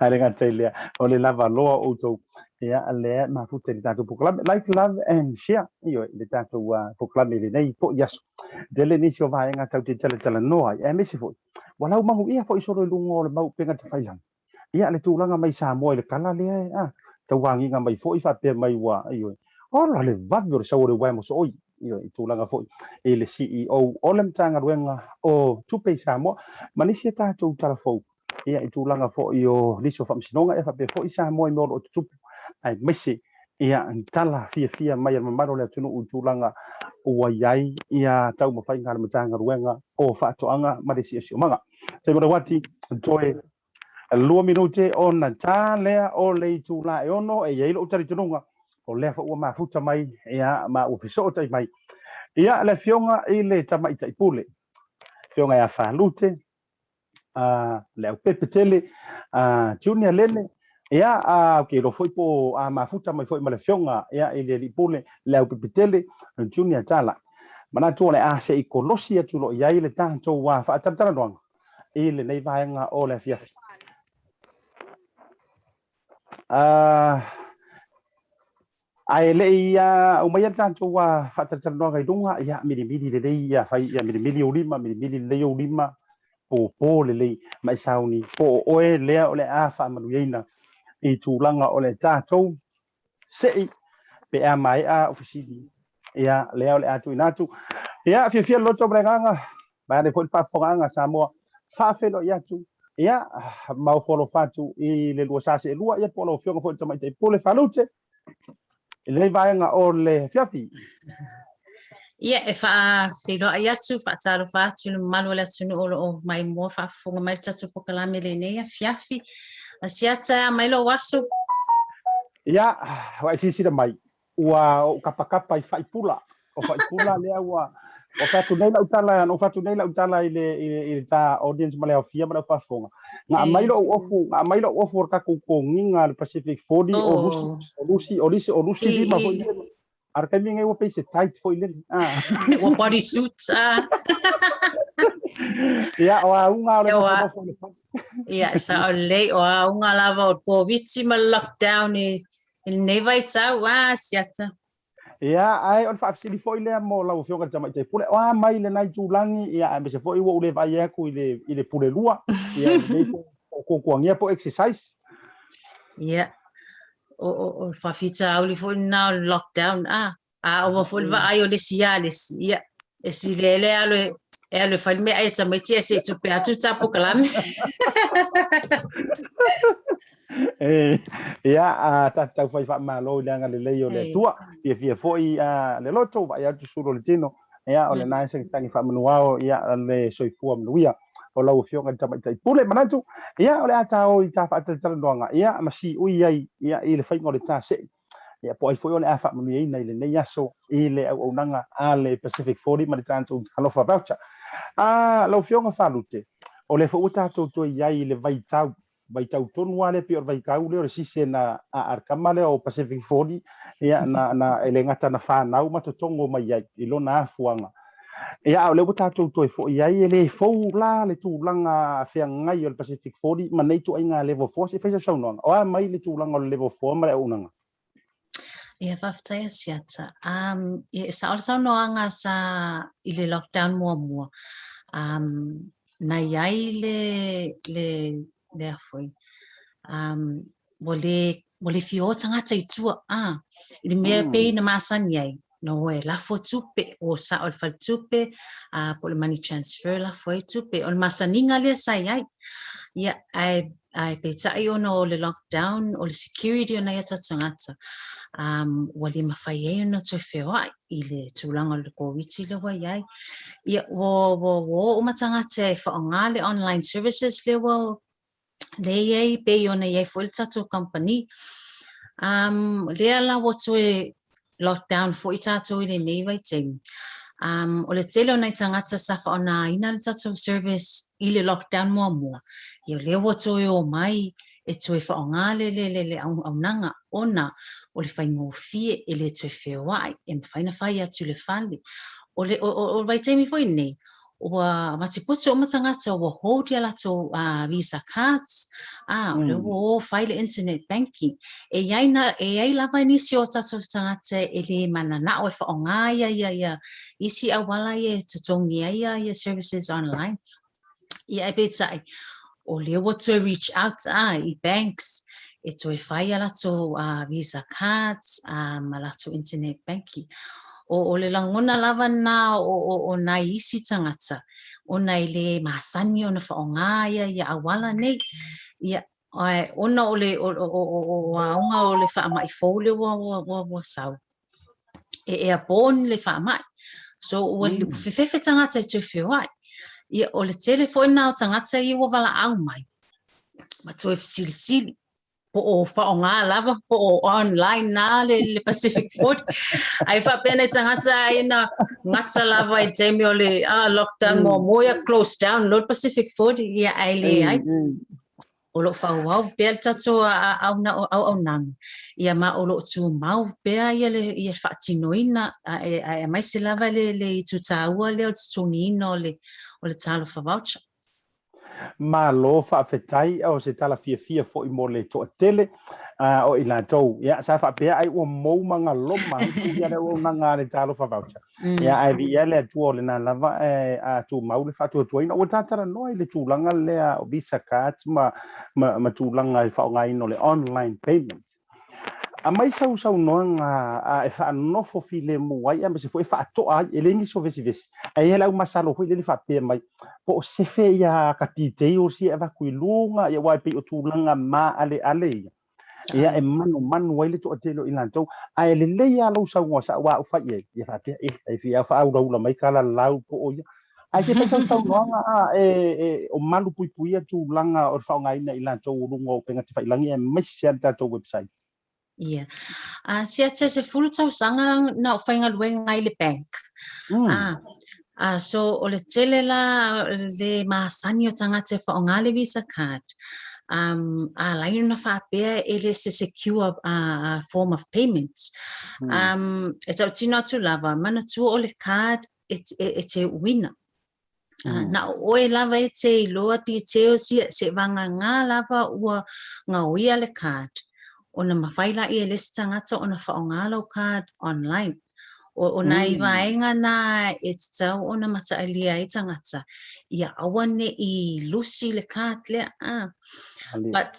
Ae le gata i lea, o le lava loa o outou, ia lea e mafuta i le tatou polokalame. Like, love and share, ioe, i le tatou polokalame i lenei foi aso. Tele nisi o vaega tatou te talatalanoa ai, aemaise foi, ua laumanuia foi solo i luga o le mau upega tafailagi. Ia, le tulaga mai Samoa i le kala lea e, a, tauagiga mai foi faapea mai ua, ioe, ola le vave o le sau o le uaea mosooi, ioe, i tulaga foi i le CEO o le Matagaluega o Tupe i Samoa, ma nisi a tatou tala fou, ia, i tulaga foi o nisi o faamasinoga, ia faapea foi Samoa i mea o lo o tutupu, aemaise, ia, tala fiafia mai a le mamalu o le atunuu i tulaga ua i ai, ia, taumafaiga a le Matagaluega o Faatoaga ma le Siosiomaga. Taimolewati, toe 2 minute ona ta lea o le itula e 6, e i ai lou talitonuga, o lea foi ua mafuta mai, ia, ma ua fesootai mai, ia, le afioga i le Tamaitai Pule, afioga ia Falute, le Aupepe tele, Junior Lele, ia, ou te iloa foi po o a mafuta mai foi ma le afioga, ia, i le Alii Pule, le Aupepe tele, Junior Tala. Manatu o le a se i kolosi atu loa i ai le tatou faatalatalanoaga i lenei vaega o le afiafi. Ae le i aumaia le tatou faatalatalanoaga i luga, ia milimili lelei, ia fai, ia milimili ou lima, milimili lelei ou lima, pōpō lelei ma e sauni, po o oe lea o le a faamanuiaina i tulaga o le tatou se'i pe a maea au fesili, ia, lea o le a tuuina atu. Ia, fiafia le loto ma le agaga, vaeane foi le faafofogaaga a Samoa, faafeiloai atu, ia, ma ofo alofa atu i le lua sa seelua, ia po o lau Afioga foi i le Tamaitai Pule Falute, i lenei vaega o le afiafi. Ia, e faafeiloai atu, faatalofa atu i le mamalu o le atunuu o lo o maimoa faafofoga mai le tatou polokalame i lenei afiafi. Asiata, e a mai lou aso? Ia, ua e silasila mai, ua ou kapakapa i Faipula. O Faipula lea ua ua fai atu nei lau tala, na ou fai atu nei lau tala i le i le i le ta audience ma le aofia ma le au faafofoga. Na aumai lou ofu, na aumai lou ofu o le tatou togiga le Pacific 40 o Lusi, o Lusi, o Lisi, o Lusi lima foi lele. A o le taimi lenei ua pei se tight foi lele. Ah. Ua body suits ah. Ia, o auga o le nofonofo i le fale. Ia, sao lelei, o auga lava o le Koviti ma le lockdown i lenei vaitau, ah, siata. Ia, ae o le faafesili foi lea mo lau Afioga i le Tamaitai Pule, o a mai lena itulagi, ia, aemaise foi ua ou le vaai atu i le, i le pule lua, ia, i lenei foi tuatuagia po o exercise. Ia, o, o, o le faafitauli foi lena o le lockdown, a, a ova foi le vaai o le isi ia le isi, ia, e sili ai le alu e, e alu e fai le meaai a tamaiti ae se i tupe atu ta polokalame. E, ia, a ta tau fai faamalo i le agalelei o le Atua. Fiafia foi a, le loto, vaai atu sulu o le tino. Ia, o lena e sagisagi faamanuao, ia, le soifua manuia o lau Afioga i le Tamaitai Pule. Manatu, ia, o le a ta o i ta faatalatalanoaga, ia, ma siui ai, ia, i le faiga o le ta see. Ia, po o ai foi o le a faamanuiaina i lenei aso i le auaunaga a le Pacific 40 ma le tatou Talofa Voucher. A, lau Afioga Falute, o lea foi ua tatou toe i ai i le vaitau, vaitau tonu lava lea pei o le vaitau lea o le season a a le tama lea o Pacific 40, ia, na, na, e le gata na fanau ma totogo mai ai i lona afuaga. Ia, a o lea ua tatou toe foi ai, e le fou la le tulaga feagai o le Pacific 40 ma nei ituaiga level 4. Se i fai sau saunoaga, o a mai le tulaga o le level 4 ma le auaunaga? Ia, faafetai Asiata. Um, ia, e sao le saunoaga sa i le lockdown muamua. Um, na i ai le, le, le a foi, um, ua le, ua le fia o tagata i tua, a, i le mea pei na masani ai, na o e lafo tupe, o sao i le faletupe, a, po o le money transfer lafo ai tupe. O le masaniga lea sa i ai. Ia, ae, ae peitai ona o le lockdown, o le security o nai o tatou tagata, um, ua le mafai ai ona toe feoai i le tulaga o le Koviti lea ua i ai. Ia, ua, ua, ua o uma tagata e faaaoga le online services lea ua lea i ai pei ona i ai foi le tatou kamupani. Um, lea la ua toe lockdown foi tatou i lenei vaitaimi. Um, o le tele o nai tagata sa faaaogaina le tatou service i le lockdown muamua, ia lea ua toe o mai e toe faaaoga le, le, le, le auaunaga ona o le faigofie e le toe feoai, e mafai ona fai atu i le fale. O le, o, o, o le vaitaimi foi lenei, ua matiputu uma tagata ua hold ia latou visa cards, a, o lea ua o fai le internet banking. E i ai na, e i ai lava nisi o tatou tagata e le mananao e faaaoga ia, ia, ia isi auala ia e totogi ai ia, ia services online. Ia ae peitai, o lea ua toe reach out a i banks e toe fai a latou visa cards ma latou internet banking. O, o le lagona lava lena o, o, o nai isi tagata, ona e le masani ona faaaoga ia, ia auala nei. Ia, ae ona o le o, o, o, o auga o le faamai fou lea ua, ua, ua, ua sau, e airborne le faamai. So ua fefefe tagata e toe feoai. Ia, o le tele foi lena o tagata ia ua valaau mai, ma toe fesilisili po o faaaoga lava po o online na le, le Pacific 40. Ae faapea nai tagata ai na gata lava i taimi o le lockdown muamua ia close down loa le Pacific 40, ia ae leai. O lo o faaauau pea le tatou auaunaga, ia ma o lo o tumau pea ia le ia faatinoina, ae aemaise lava le le itu taua lea o le totogiina o le o le Talofa Voucher. Malo faafetai, o se tala fiafia foi mo le toatele o i latou. Ia, sa faapea ai ua mou ma galoma ai puli le auaunaga a le Talofa Voucher. Ia, ae viia le Atua o lena lava e a tumau le faatuatuaina. Ua ta talanoa i le tulaga lea o Visa cards ma, ma, ma tulaga i faaaogaina o le online payment. Aumai sau saunoaga e faanofo filemu ai aemaise foi e faatoa ai, e leai nisi o vesivesi. Ae i ai le au masalo foi lele faapea mai, po o sefe ia ka details ia e avatu i luga, ia aua e pei o tulaga maaleale ia. Ia e manumanu ai le toatele o i latou, ae lelei lava lou saunoa sao aua a ou fai i ai, ia faapea, e, e fia faaulaula mai kalalau po o ia. Ae se fai sau saunoaga a, e, e, o malupuipuia tulaga o le faaaogaina e i latou o luga o upega tafailagi aemaise lava le tatou website. Ia. Sia te 10 tausaga na ou faigaluega ai i le bank. So o le tele la le masani o tagata e faaaoga le Visa card. A ala ai ona faapea e le se secure form of payment. E tautino atu lava, manatua o le card e te uina. Na o oe lava e te iloa details ia, seivagana lava ua gaoia le card, ona mafai laia e le isi tagata ona faaaoga lau card online. O nai vaega na e tatau ona mataalia ai tagata, ia aua ne i lusi le card lea. But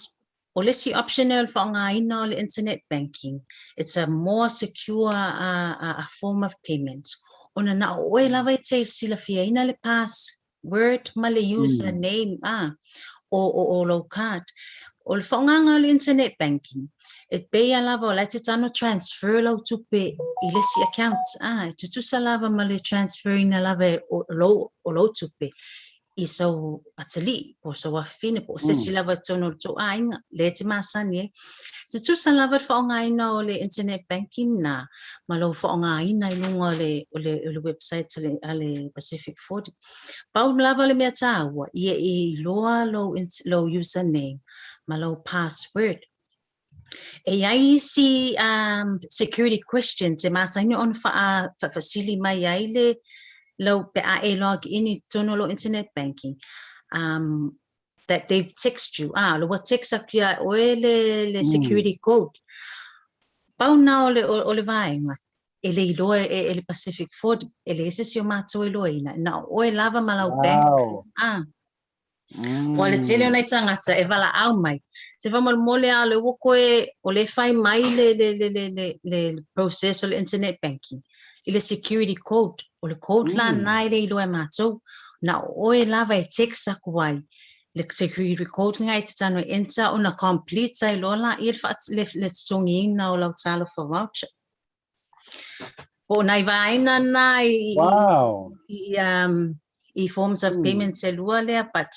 O le isi option o le faaaogaina o le internet banking, it's a more secure form of payment ona na o oe lava e te silafiaina le password ma le user name o lou card. O le faaaogaga o le internet banking, e pei lava o la e te tano transfer lau tupe i le isi account, e tutusa lava ma le transfer ina lava o lou tupe i sau atalii, po o sau afafine, po o se isi lava i totonu o le tou aiga, lea e te masani ai. E tutusa lava le faaaogaina o le internet banking na ma lou faaaogaina i luga o le, o le, o le website a le Pacific 40. Pau lava le mea taua, ia e iloa lou, lou username ma lou password. E i ai isi security questions e masani ona faafesili mai ai le lau pe a e log in i totonu o lou internet banking that they've text you. Ah, ua text atu ia oe le security code. Pau na o le vaega e le iloa e le Pacific 40, e leai se isi o matou e iloaina. Na o oe lava ma lau bank. Ah. Ua le tele o nai tagata e valaau mai. Se faamolemole a o lea ua koe, o lea e fai mai le, le, le, le, le, le process o le internet banking i le security code. O le code la na e le iloa e matou. Na o oe lava e text aku ai le security code lena e te tano e enter ona complete ai loa laia le, le, le totogiina o lau talofa voucher. Po o nai vaega na i, Wow. i forms of payments e lua lea, but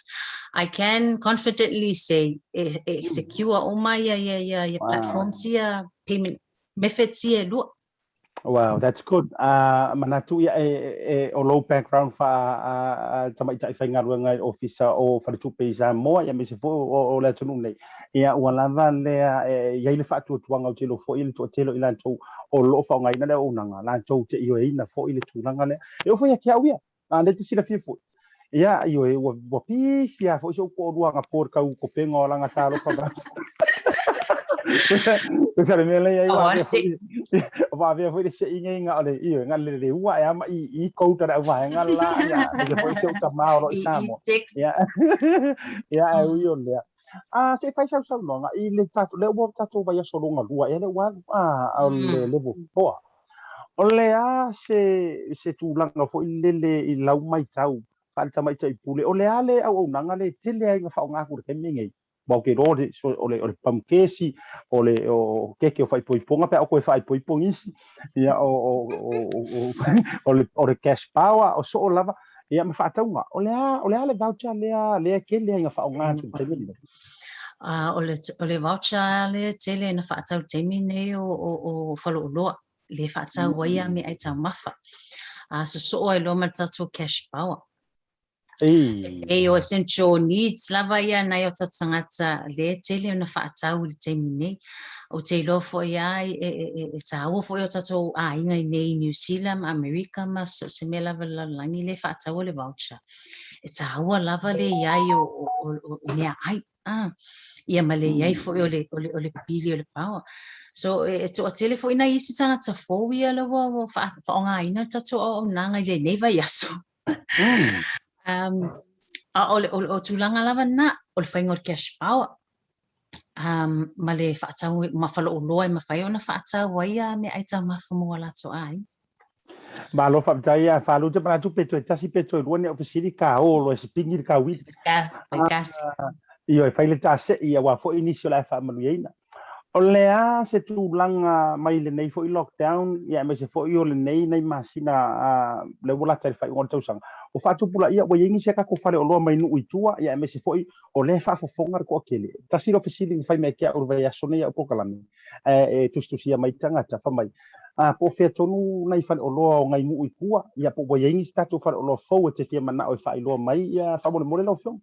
I can confidently say e secure uma ia platforms ia, payment methods ia e lua. Wow, that's good. Manatu ia e o lou background faa tamaitai faigaluega i ofisa o Faletupe i Samoa ia aemaise foi o le atunuu nei. Ia ua lava lea e i ai le faatuatuaga ou te iloa foi i le toatele o i latou o lo o faaaogaina le auaunaga, latou te ioeina foi le tulaga lea. E oo foi ia te au ia, a lea e te silafia foi. Ia, ioe, ua pisi lava foi si ou toalua anapo i le tau kopenga o lana talofa Tusa le mea lea i ai, ua avea foi, ua avea foi le seiga i na o le, ioe, na le le ua e ama i code a le auvaega la, ia, aemaise foi si ou tama o lo o i Samoa. Ia, ia, ae ui o lea. A, se i fai sau saunoaga i le tatou, lea ua tatou vaiaso lona lua ea lea ua alu, a, o le level 4. O le a se tulaga foi lele i lau matau faale-tamaitai pule, o le a le auaunaga lea e tele ai ina faaaoga atu i le taimi lenei? Aua ou te iloa o le pamukesi, o le keke o faaipoipoga pe a ou toe faaipoipo nisi, ia, o le cash power, o soo lava, ia ma faatauga. O le a, o le a le voucher lea, lea e tele ai ina faaaoga atu i le taimi lenei? O le voucher lea e tele ina faatau i le taimi lenei o faleoloa, lea e faatau ai meaai taumafa. Sosoo ai loa ma le tatou cash power. E o essential needs lava ia nai o tatou tagata lea e tele ona faatau i le taimi nei. Ou te iloa foi lava e taua foi o tatou aiga i nei i New Zealand ma Amerika ma so o se mea lava i le lalolagi lea e faataua le voucher. E taua lava le i ai o meaai. Ia ma le i ai foi o le pili o le power. So e toatele foi nai isi tagata fou ia lea ua faaaogaina le tatou auaunaga i lenei vaiaso. A o le tulaga lava lena, o le faiga o le cash power ma le faatau ma faleoloa e mafai ona faatau ai a meaai taumafa mo a latou aiga. Malo faafetai ia Falu, ou te manatu pe toe tasi pe toe lua ni au fesili ka o loa e sipigi le kauili. Ka, ka. Ioe, fai le tasei aua foi nisi o le a faamanuiaina. O le a se tulaga mai lenei foi lockdown ia aemaise foi o lenei nai masina lea ua lata i le faaiuga o le tausaga, ua faatupulaia ua i ai nisi a tatou faleoloa mai nuu i tua ia aemaise foi o lea e faafofoga le toatele. Tasi lea o fesili na fai mai ia te au i le vaiaso nei au polokalame ae e tusitusia mai tagata fai mai, a po o fea tonu nai faleoloa o nai nuu i tua ia po ua i ai nisi tatou faleoloa fou e te fia manao e faailoa mai ia faamolemole lau Afioga.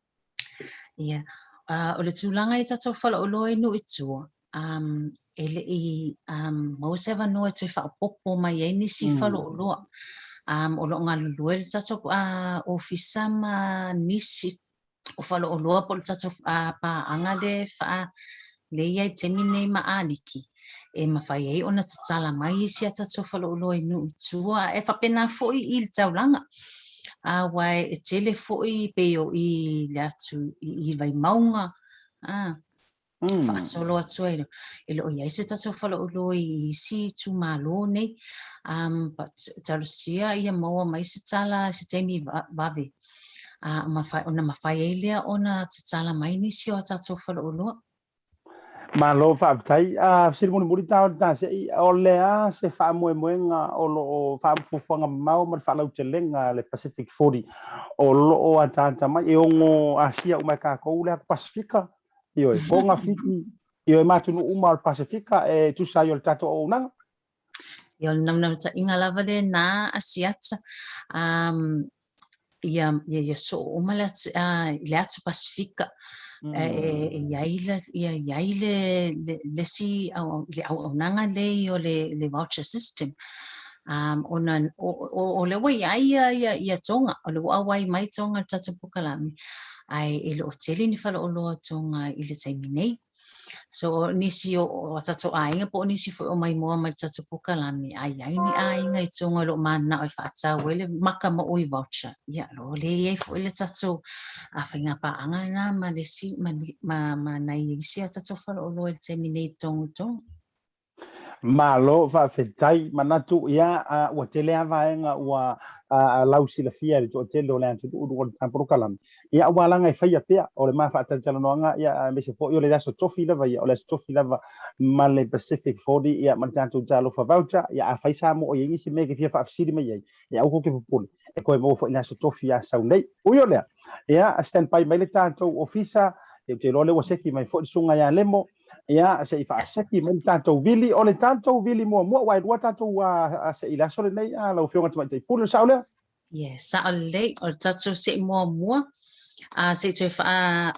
Ia, o le tulaga i tatou faleoloa i nuu i tua, e le i maua se avanoa e toe faaopoopo mai ai nisi faleoloa. O lo o galulue le tatou ofisa ma nisi o faleoloa po o le tatou paaga lea lea e i ai i le taimi lenei ma Aliki, e mafai ai ona tatala mai isi a tatou faleoloa i nuu i tua, e faapena foi i le taulaga. Aua e tele foi pei o i le atu i Vaimauga, faasolo atu ai, e le o i ai se tatou faleoloa i isi itumalo nei. But talosia ia maua mai se tala i se taimi vave, ona mafai ai lea ona tatala mai nisi o a tatou faleoloa. Malo faafetai. Fesili mulimuli ta o le tasei, o le a se faamoemoega o lo o faafuafuaga mamao ma le faalautelega a le Pacific 40 o lo o ataata mai e ono asia uma e tatou le atu Pasefika, ioe, Toga, Fiti, ioe, ma atunuu uma o le Pasefika e tusa ai o le tatou auaunaga? Ia, o le naunautaiga lava lena a Siata, ia, ia, ia soo uma le atu, i le atu Pasefika. E, e i ai le, ia i ai le, le, le isi au, le auaunaga lea o le, le voucher system. Ona o, o, o lea ua i ai ia, ia, ia Tonga, o lea ua auai mai Tonga i le tatou polokalame, ae e le o tele ni faleoloa o Tonga i le taimi nei. So o nisi o, o tatou aiga po o nisi foi o maimoa mai le tatou polokalame, a i ai ni aiga i Tonga o lo o mananao e faatau ai le maka maui voucher, ia o lo o lea i ai foi le tatou faiga paaga lena ma le isi, ma, ma, ma nai isi a tatou faleoloa i le taimi nei i Tonga i Tonga. Malo faafetai. Manatu ia ua tele lava vaega ua lausilafia e le toatele o le atunuu i luga o le ta polokalame. Ia aua laga e faia pea o le ma faatalatalanoaga ia aemaise foi o le aso tofi lava ia, o le aso tofi lava ma le Pacific 40 ia ma le tatou Talofa Voucher. Ia afai Samoa o i ai nisi mea e te fia faafesili mai ai, ia aua tou te popole, e toe maua foi i le aso tofi ia sau nei. Ui o lea, ia stand by mai le tatou ofisa, ia ou te iloa o lea ua seki mai foi le susuga ia Lemo, Ia, se i faaseki mai le tatou vili. O le tatou vili muamua, aua e lua tatou se'i i le aso lenei, lau Afioga i le Tamaitai Pule, o le sao lea? Yes, sao lelei. O le tatou se'i muamua, se i toe faa,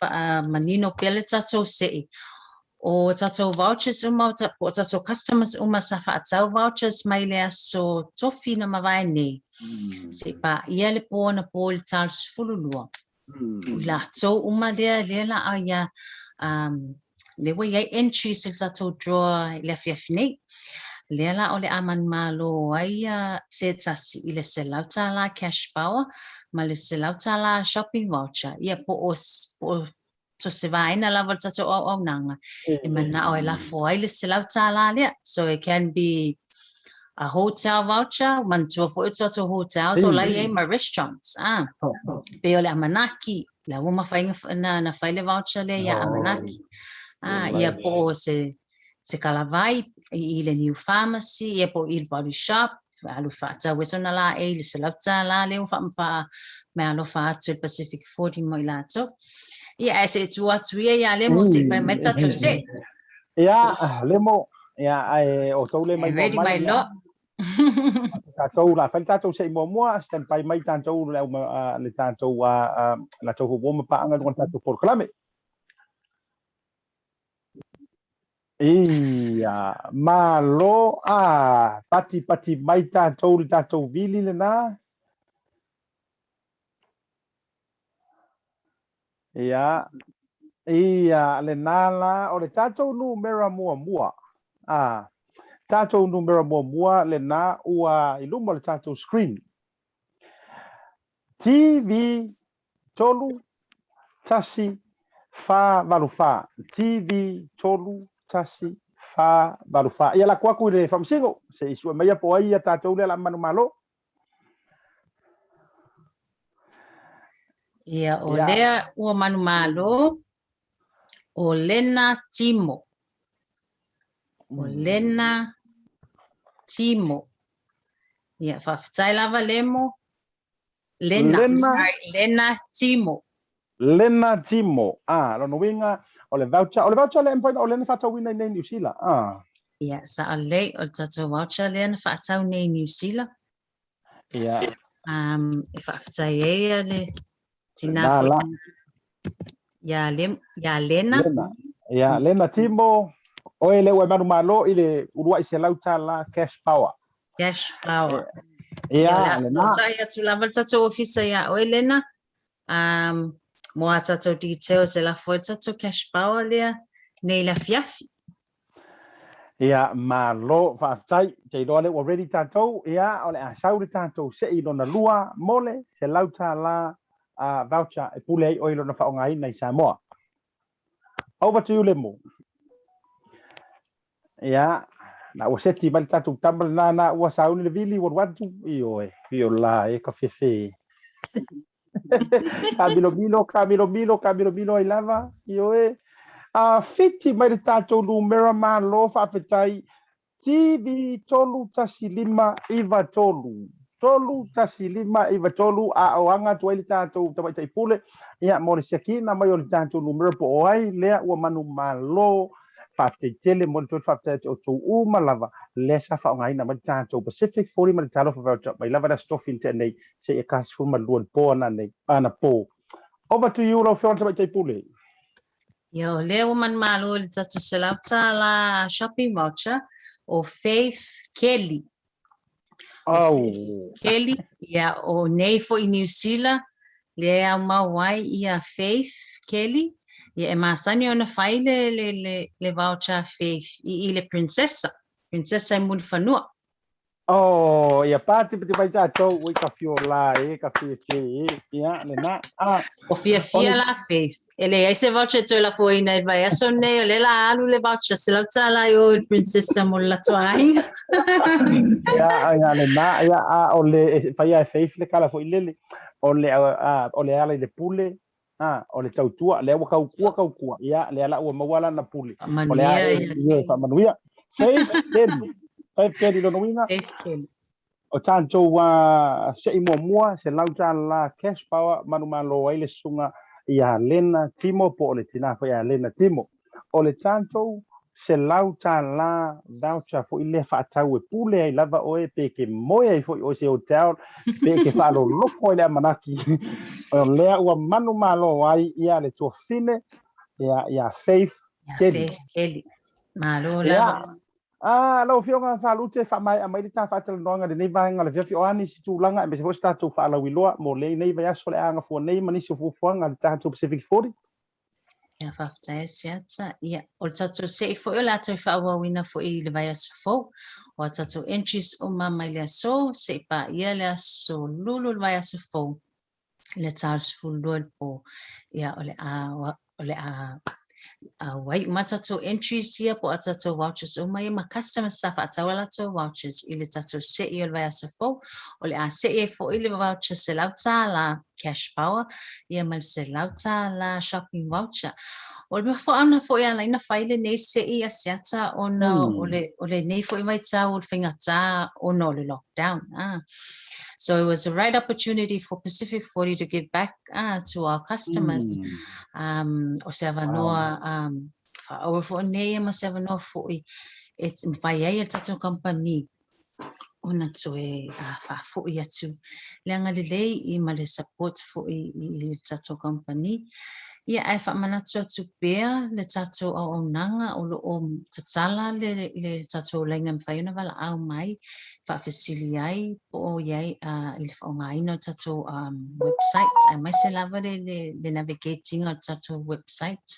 faamanino pea le tatou se'i. O tatou vouchers uma, po o tatou customers uma sa faatau vouchers mai le aso Tofi na mavae nei, se i paia le po anapo i le ta o le 12. O i latou uma lea, lea la a ia, lea ua i ai entries i le tatou draw i le afiafi nei. Lea la o le a manumalo ai se tasi i le $100 cash power ma le $100 shopping voucher, ia po o, po o so se vaega lava o le tatou auaunaga e manao e lafo ai le $100 lea. So it can be a hotel voucher, manatua foi o tatou hotels o la e i ai ma restaurants, ah. Pei o le Amanaki, la ua mafai na, na fai le voucher lea ia Amanaki. Ah, ia po o se, se kalavai i, i le New Pharmacy, ia po i le Body Shop, alu faatau ai sona laei i le $100 lea ua faa, meaalofa atu e le Pacific 40 mo i latou. Ia, ae se i tuu atu ia ia Lemo se i fai mai le tatou se'i. Ia, Lemo, ia, ae o tou le mai Ready mai loa. Tatou la fai le tatou se'i muamua, stand by mai tatou le, le tatou la tou fuafua ma paaga i luga o le tatou polokalame. Ia, malo, a, pati pati mai tatou le tatou vili lena. Ia, ia, lena la, o le tatou numera muamua, a, tatou numera muamua lena ua i luma o le tatou screen. TV 3 1 4 8 4. TV 3 1 4 8 4. Ia lako atu i le Faamasino, se i sue maia po o ai ia tatou lea o le a manumalo. Ia, o lea ua manumalo, o Lena Timo. O Lena Timo. Ia, faafetai lava Lemo. Lena, Lena, sorry, Lena Timo. Lena Timo. Ah, lona uiga, o le voucher, o le voucher lea e mafai ona, o lea na faatauina i inei i Niu Sila. Ah. Ia, sao lelei, o le tatou voucher lea na faatau nei i Niu Sila. Ia. E faafetai ai a le tinā Na foi la. ia, Le, ia Lena. Lena. Ia, Lena Timo, oe lea ua e manumalo i le uluai $100 cash power. Cash power. Ia, Ia, o le a lena. fesootai atu lava le tatou ofisa iā oe Lena. Mo a tatou details e lafo ai le tatou cash power lea nei le afiafi. Ia, malo, faafetai. Ou te iloa lea ua ready tatou. Ia, o le a sau le tatou sei lona lua mo le $100 voucher e pule ai oe i lona faaaogaina i Samoa. Over to you, Lemu. Ia, na ua seti mai le tatou tama lena na ua sauni le vili ua alu atu. Ioe, io la e ka fefe. Kamilomilo, kamilomilo, kamilomilo ai lava. Ioe. A fiti mai le tatou numera malo faafetai TV 31593. 31593 a o aga atu ai le tatou tamaitai pule ia mo le siakiina mai o le tatou numera po o ai lea ua manumalo. Faafetai tele mo le toe faafetai atu outou uma lava lea sa faaaogaina mai le tatou Pacific 40 ma le Talofa Voucher mai lava le Aso Tofi na tea nei seia 12 i le po ananei anapo. Over to you lau Afioga i le Tamaitai Pule. Ia, o lea ua manumalo i le tatou $100 shopping voucher o Faith Kelly. Au. Kelly, ia, o nei foi i Niu Sila, lea e aumau ai ia Faith Kelly, ia e masani ona fai le, le, le, le voucher a Faith i, i le Princessa, Princessa e Mulifanua. Oh, ia pātipatipa mai tatou, ui ka fiola e, ka fiafia e, ia, lena. Ah, O fiafia la Faith. E leai se voucher e toe lafoina i le vaiaso lenei, o lea la alu le voucher $100 i o i le Princessa mo le latou aiga. Ia, ia, lena, ia, a o le, e faia e Faith le kala foi lele, o le, a, o le ala i le pule, a, o le tautua, lea ua kautua, kautua, ia, lea la ua maua lana pule. O le a Faamanuia e, ia ia, Faith. faamanuia. Faith Kelly. Faith Kelly lona uiga. Faith Kelly. O tatou se'i muamua, $100 cash power manumalo ai le susuga ia Lena Timo po o le tina foi ia Lena Timo. O le tatou $100 voucher foi lea faatau e pule ai lava oe pe e ke moe ai foi oe i se hotel pe e ke faalolofo ai le amanaki. O lea ua manumalo ai ia le tuafafine ia, ia Faith Ia Kelly. Faith Kelly. Malo Ia, lava. A, lau Afioga Faalute, faamaea mai le ta faatalanoaga i lenei vaega o le afiafi. O a nisi tulaga aemaise foi se tatou faalauiloa mo lenei vaiaso o le a gafua nei ma nisi o fuafuaga a le tatou Pacific 40? Ia, faafetai Asiata. Ia, o le tatou se'i foi o le a toe faaauauina foi i le vaiaso fou. O a tatou entries uma mai le aso, se'i paia le aso Lulu o le vaiaso fou i le ta o le 12 i le po. Ia, o le a, o le a auai uma tatou entries ia po o a tatou vouchers uma ia ma customers sa faatau a latou vouchers i le tatou se'i o le vaiaso fou. O le a se'i ai foi le voucher $100 cash power ia ma le $100 shopping voucher. O le mafuaaga foi e ala ai ona fai lenei se'i Asiata ona o le, o lenei foi vaitau o le faigata ona o le lockdown. Ah. So it was the right opportunity for Pacific 40 to give back to our customers. O se avanoa faaauau foi nei ma se avanoa foi e mafai ai e le tatou kamupani ona toe faafoi atu le agalelei i ma le support foi i le tatou kamupani. Ia, ae faamanatu atu pea le tatou auaunaga o lo o tatala le, le tatou laina e mafai ona valaau mai faafesili ai po o i ai i le faaaogaina o le tatou website aemaise lava le, le, le navigate ina o le tatou website.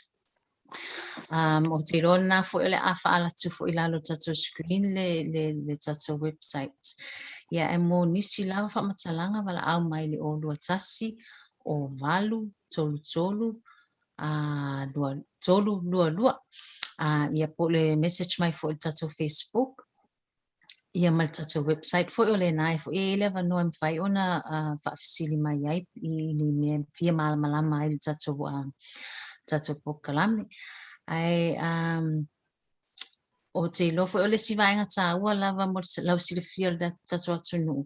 Ou te iloa lena foi o le a faaala atu foi i lalo o le tatou screen le, le, le tatou website. Ia, e mo nisi lava faamatalaga valaau mai i le 021 o 8 33 2 3 2 2. Ia, po o le message mai foi i le tatou Facebook ia ma le tatou website foi o lena e foi e i ai le avanoa e mafai ona faafesili mai ai i ni mea e fia malamalama ai le tatou tatou polokalame. Ae um, Ou te iloa foi o le isi vaega taua lava mo le lausilafia o le tatou atunuu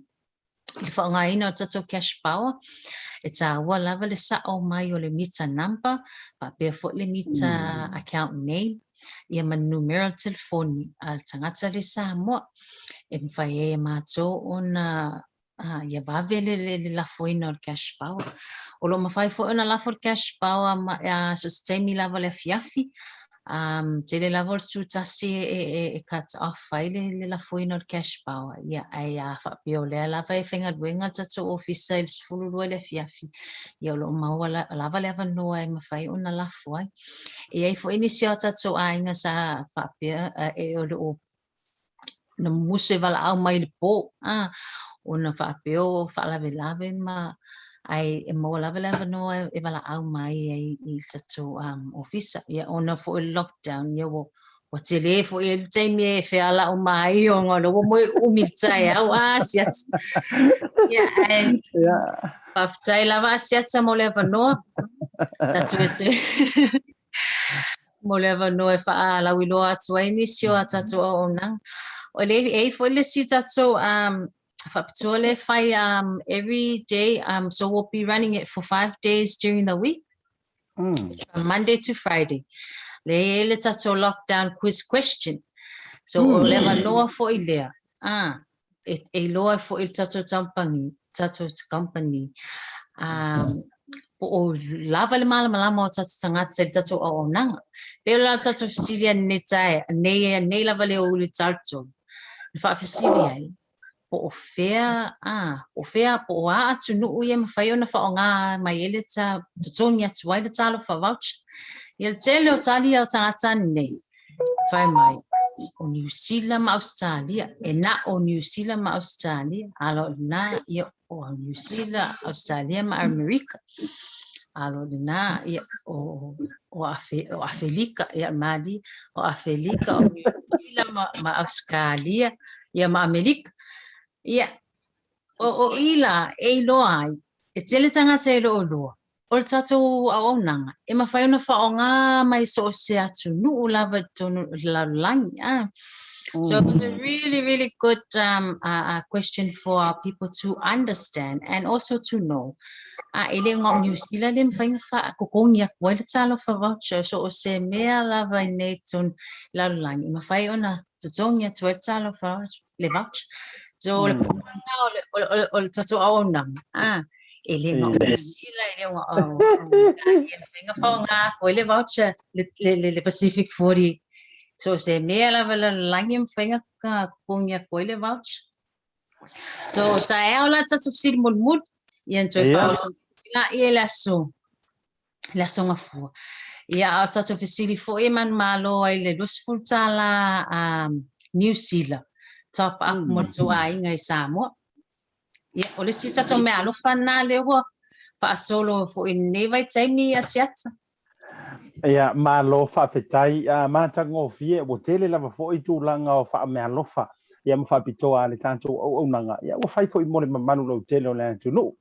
i le faaaogaina o le tatou cash power, e taua lava le sao mai o le meter number faapea foi le meter account name ia ma le numera o le telefoni a le tagata lea i Samoa e mafai ai e matou ona ia vave le lafoina o le cash power. O lo o mafai foi ona lafo le cash power ma, so se taimi lava o le afiafi, tele lava o le 11 e cut off ai le lafoina o le cash power. Ia, ae a faapea o lea lava e faigaluega le tatou ofisa i le 12 i le afiafi, ia o lo o maua lava le avanoa e mafai ona lafo ai. E i ai foi nisi o tatou aiga sa faapea, e o lo o na musu e valaau mai i le po, a, ona faapea o faalavelave ma, ae e maua lava le avanoa e valaau mai ai i le tatou ofisa. Ia, ona foi o le lockdown, ia ua, ua tele foi ai le taimi e feala uma ai ona o lea ua moe umi i le taeao, a, Asiata. Ia, ae, faafetai lava Asiata mo le avanoa. Tatou e te mo le avanoa e faalauiloa atu ai nisi o a tatou auaunaga. O le, e i ai foi le isi tatou faapitoa lea e fai every day, so we'll be running it for 5 days during the week, from Monday to Friday. Le i ai le tatou lockdown quiz question. So o le avanoa foi lea, e iloa ai foi le tatou company, tatou company, po o lava le malamalama o tatou tagata i le tatou auaunaga. Pei o le tatou fesili nei tae, nei, nei lava le o uli 33. Na faafesili ai, po o fea, po o fea, po o a atunuu ia e mafai ona faaaoga mai ai le totogi atu ai le talofa voucher. Ia le tele o tali o tagata nei, fai mai, o Niu Sila ma Ausetalia, e na o Niu Sila ma Ausetalia, a lo lena, ia, o Niu Sila, Ausetalia ma Amerika. A lo lena, ia, o Afelika, ia, Mali, o Afelika, o Niu Sila ma Ausetalia, ia ma Amerika. Ia, o i la, e iloa ai, e tele tagata e le o iloa, o le tatou auaunaga, e mafai ona faaaoga mai so o se atunuu lava i totonu o le lalolagi. Ah. So it was a really, really good question for our people to understand and also to know. E le na o Niu Sila le mafai ona faatotogi atu ai le talofa voucher, so o se mea lava i nei totonu lalolagi, e mafai ona totogi atu ai le talofa le voucher. So o le popolega o le tatou auaunaga, e le na o Niu Sila, e le na o e mafai ona faaaoga atu ai le voucher le Pacific 40. So se mea lava lalolagi e mafai ona totogi atu ai le voucher. So taeao la tatou fesili mulimuli, ia na toe faaauau le aso, le aso Gafua. Ia, a o tatou fesili foi e manumalo ai le $20 Niu Sila top up mo le tou aiga i Samoa. Ia, o le isi tatou meaalofa lena lea ua faasolo foi i lenei vaitaimi Asiata. Ia, malo faafetai. Matagofie, ua tele lava foi tulaga o faameaalofa ia ma faapitoa a le tatou auaunaga. Ia, ua fai foi mo le mamalu lautele o le atunuu.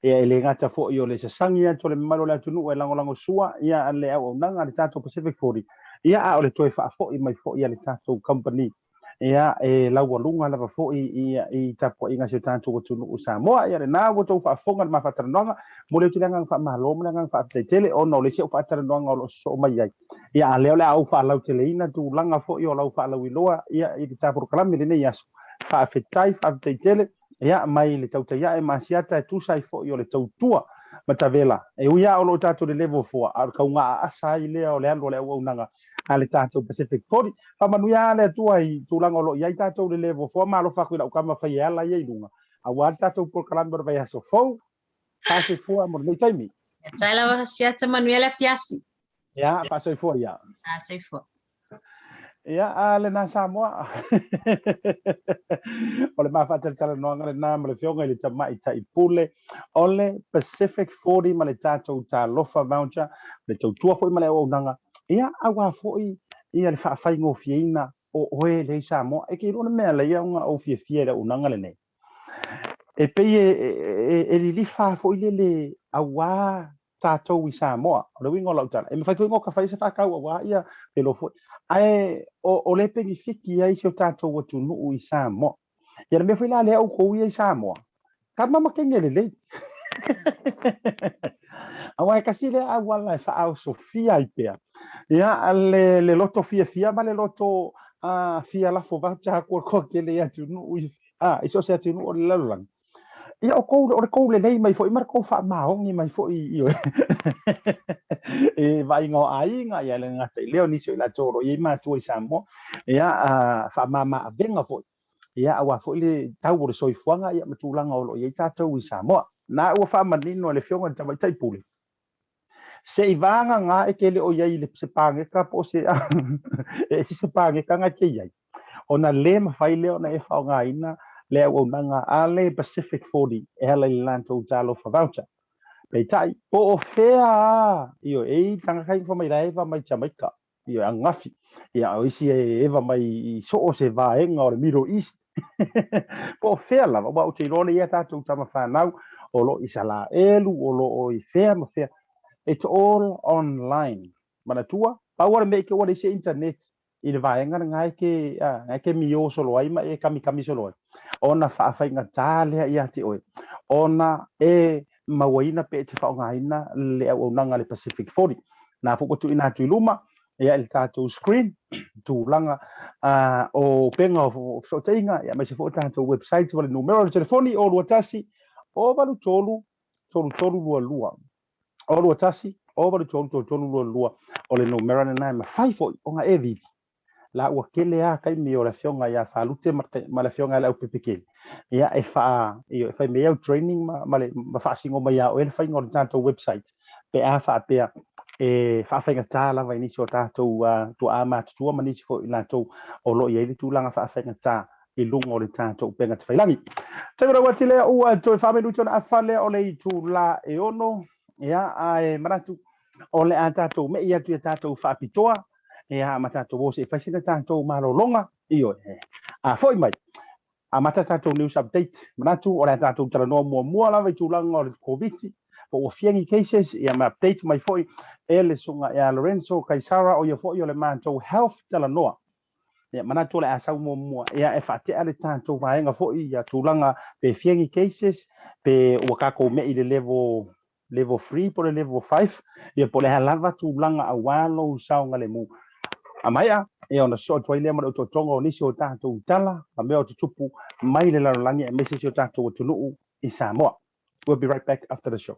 Ia, e le gata foi o le sasagi atu o le mamalu o le atunuu e lagolagosua ia le auaunaga a le tatou Pacific 40, ia, a o le toe faafoi mai foi a le tatou company, ia, e laualuga lava foi ia i tapuaiga a si o tatou atunuu o Samoa. Ia, lena ua outou faafofoga i le ma faatalanoaga. Momoli atu le agaga faamalo ma le agaga faafetai tele ona o le isi au faatalanoaga o lo o sosoo mai ai. Ia, a lea o le a ou faalauteleina tulaga foi o lau faalauiloa ia i le ta polokalame i lenei aso. Faafetai, faafetai tele. Ia, mai le tautai ae ma Asiata e tusa ai foi o le tautua matavela. E ui lava o lo o tatou lelevo foa, a o le kauga aasa ai lea o le alu o le auaunaga a le tatou Pacific 40. Faamanuia lava le Atua i tulaga o lo o i ai tatou lelevo foa ma alofa atu i lau tama fai e ala ia i luga, aua le tatou polokalame o le vaiaso fou. Faasoifua mo lenei taimi. Ia tae lava Asiata, manuia le afiafi. Ia, faasoifua ia. Faasoifua. Ia, a lena Samoa. O le ma faatalatalanoaga lena ma le Afioga i le Tamaitai Pule o le Pacific 40 ma le tatou Talofa Voucher, le tautua foi ma le auaunaga, ia, aua foi ia le faafaigofieina o oe lea i Samoa. E te iloa le mea lea ona ou fiafia i le auaunaga lenei. E pei e lilifa foi lele aua tatou i Samoa. O le uiga o lau tala, e mafai foi ona oka fai se faatau aua ia pelo foi. Ae o le penefiti ai si o tatou atunuu i Samoa. Ia le mea foi la lea outou ia i Samoa, tama ma kene lelei. Aua e tasi lea auala e faaosofia ai pea. Ia le loto fiafia ma le loto fia lafo voucher atu e toatele i atunuu i, i so o se atunuu o le lalolagi. Ia o kou, o le kou lelei mai foi ma le kou faamaoni mai foi i e vaaiga o aiga, ia le gata i lea o nisi o i latou o lo o i ai matua i Samoa, ia faamama avega foi, ia aua foi le tau o le soifuaga ia ma tulaga o lo o i ai tatou i Samoa. Na ua faamanino e le Afioga i le Tamaitai Pule, se i vagana e te le o i ai i le se pageta po o se e ese se pageta na e te i ai, ona le mafai lea ona e faaaogaina le auaunaga a le Pacific 40 e ala i le latou Talofa Voucher. Peitai, po o fea a, ioe, e i ai tagata ia na fai mai la e eva mai Jamaica, ioe, ananafi, ia, o isi e eva mai i so o se vaega o le Middle East, po o fea lava, aua ou te iloa lea i a tatou tama fanau o lo o i Isalaelu, o lo o i fea ma fea, it's all online. Manatua, pau lava le mea i te ua leai se internet i le vaega lena e te, a, e te mio solo ai ma e kamikami solo ai, ona faafaigata lea ia te oe, ona e mauaina pe e te faaaogaina le auaunaga a le Pacific 40. Na foi ua tuuina atu i luma ia i le tatou screen tulaga o upega o fesootaiga, ia aemaise foi o tatou website ma le numera o le telefoni o 21 083 3322. O 21 083 3322 o le numera lena e mafai foi ona e vili. La ua tele lava taimi o le afioga ia Falute ma le afioga ia Leaupepekele, ia e faa, e fai mai au training ma le ma faasino mai ia oe le faiga o le tatou website pe a faapea e faafaigata lava i nisi o tatou tuaa matutua ma nisi foi i latou o lo o i ai le tulaga faafaigata i luga o le tatou upega tafailagi. Taimi rau atu lea ua toe faamenuti ona afa lea o le itula e 6, ia, ae manatu o le a tatou me'i atu ia tatou faapitoa, ia, ma tatou o se i fai sina tatou malologa, ioe, a foi mai, amata tatou news update. Manatu o le a tatou talanoa muamua lava i tulaga o le Koviti, po ua fia ni cases, ia ma update mai foi e le susuga ia Lorenzo Kaisara, o ia foi o le matou health talanoa. Ia, manatu o le a sau muamua, ia, e faatea le tatou vaega foi ia tulaga pe fia ni cases, pe ua tatou me'i i le level level 3 po o le level 5, ia po o le a lava tulaga aua lou saogalemu. A maea, ia ona sosoo atu ai lea ma le otootoga o nisi o tatou tala ma mea o tutupu mai le lalolagi aemaise si o tatou atunuu i Samoa. We'll be right back after the show.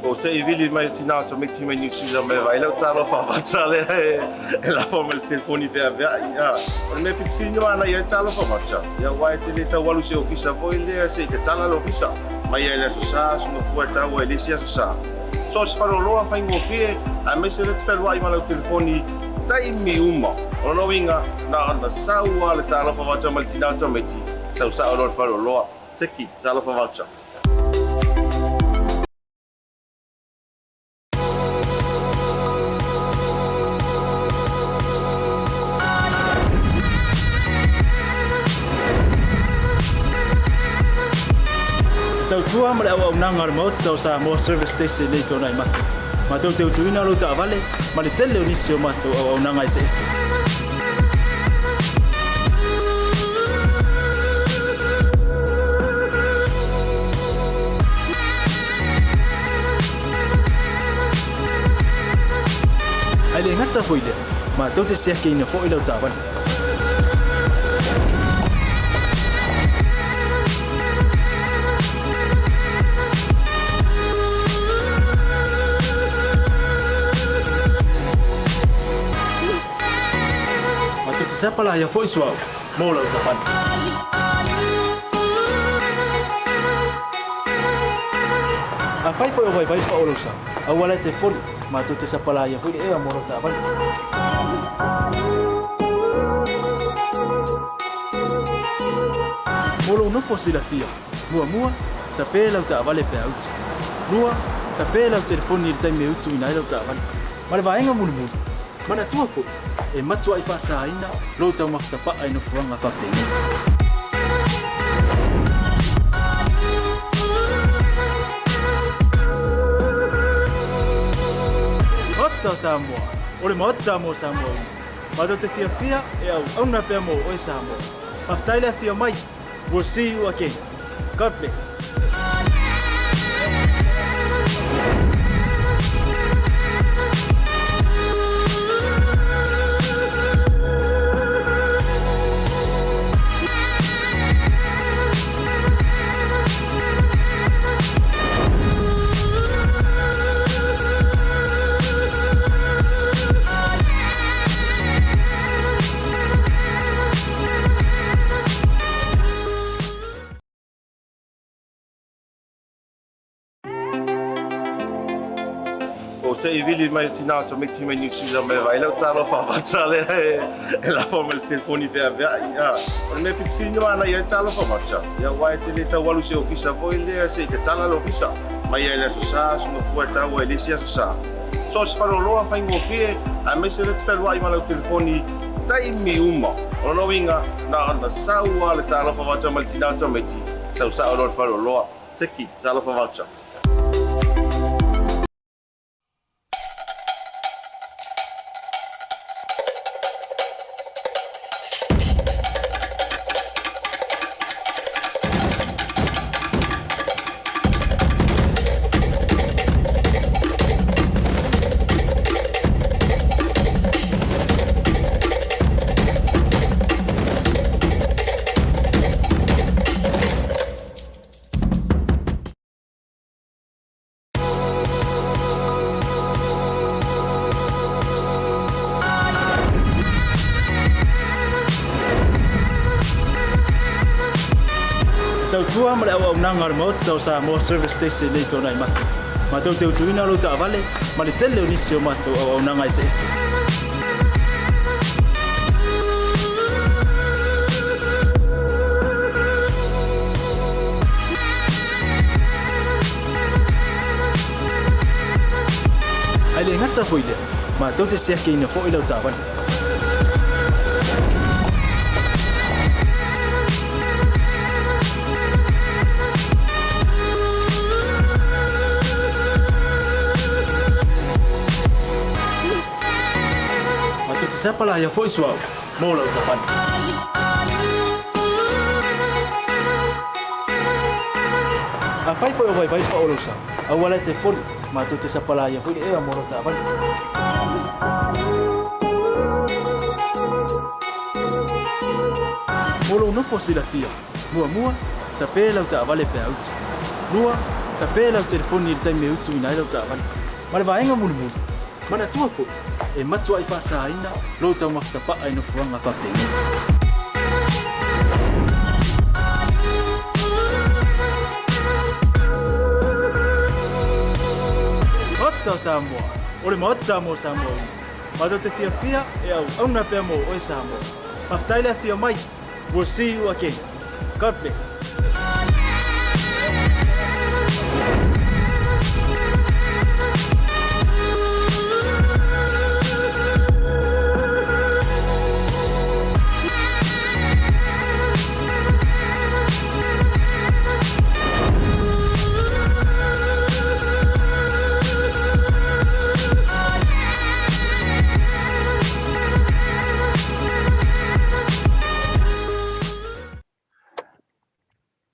O te i vili mai o tina o tamaiti mai New Zealand mai vai lau talofa vata lea e lafo mai le telefoni veaveai. O le mea pitofilina ana i ai talofa vata, ia aua e te le tau alu i se ofisa foi lea se i tatala le ofisa mai ai le Aso Sa, Aso Gafua e tau ai le isi Aso Sa. So o se faleoloa faigofie aemaise lea te fealuai ma lau telefoni taimi uma. O lona uiga, na ona sau lava le talofa vata mai le tina o tamaiti, sau sao loa le faleoloa. Seki, talofa voucher. Te tautua ma le auaunaga a le Maota o Samoa Service Station nei Tuanai Mata. Matou te utuina lou taavale ma le tele o nisi o matou auaunaga eseese. Ae le gata foi i lea, matou te siakiina foi lau taavale. Matou te sapalaia foi suauu mo lau taavale. Afai foi o vaivai pao lou sa, aua la e te poli, matou te sapalaia foi le ea mo lau taavale. Mo lou nofo silafia, muamua, tape lau taavale pe a utu. Lua, tape lau telefoni i le taimi e utuina ai lau taavale. Ma le vaega mulimuli, manatua foi, e matuai faasaina lou taumafa tapaa i nofoaga faapenei. Maota o Samoa, o le Maota mo Samoa uma. Matou te fiafia e auauna pea mo oe Samoa. Faafetai le afio mai. We'll see you again. God bless. O te i vili mai tinā tamaiti mai New Zealand mai vai lau talofa vata lea e, e lafo mai le telefoni veaveai. O le mea pitofili no ana ia talofa vata. Ia wai te le tau alu se ofisa foi lea se i tatala le ofisa. Mai ai le aso sa, suma fua e tau ai le isi aso sa. So se faleoloa faigofie, aemaise le te fealuai ma lau telefoni taimi uma. O lona uiga, na ona sau lava le talofa voucher ma le tina tamaiti, sau sao loa le faleoloa. Seki, talofa voucher. E tautua ma le auaunaga a le Maota o Samoa Service Station nei tona i matou. Matou te utuina lou taavale ma le tele o nisi o matou auaunaga eseese. Ae le gata foi lea, matou te siakiina foi lau taavale. Matou te sapalaia foi suauu mo lau taavale. Afai foi o vaivai pa o lou sa, aua la e te poli, matou te sapalaia foi le ea mo lau taavale. Mo lou nofo silafia, muamua, tape lau taavale pe a utu. Lua, tape lau telefoni i le taimi e utuina ai lau taavale. Ma le vaega mulimuli, manatua foi, e matuai faasaina lou taumafa tapaa i nofoaga faapenei. Maota o Samoa, o le Maota mo Samoa uma. Matou te fiafia e auauna pea mo oe Samoa. Faafetai le afio mai. We'll see you again. God bless.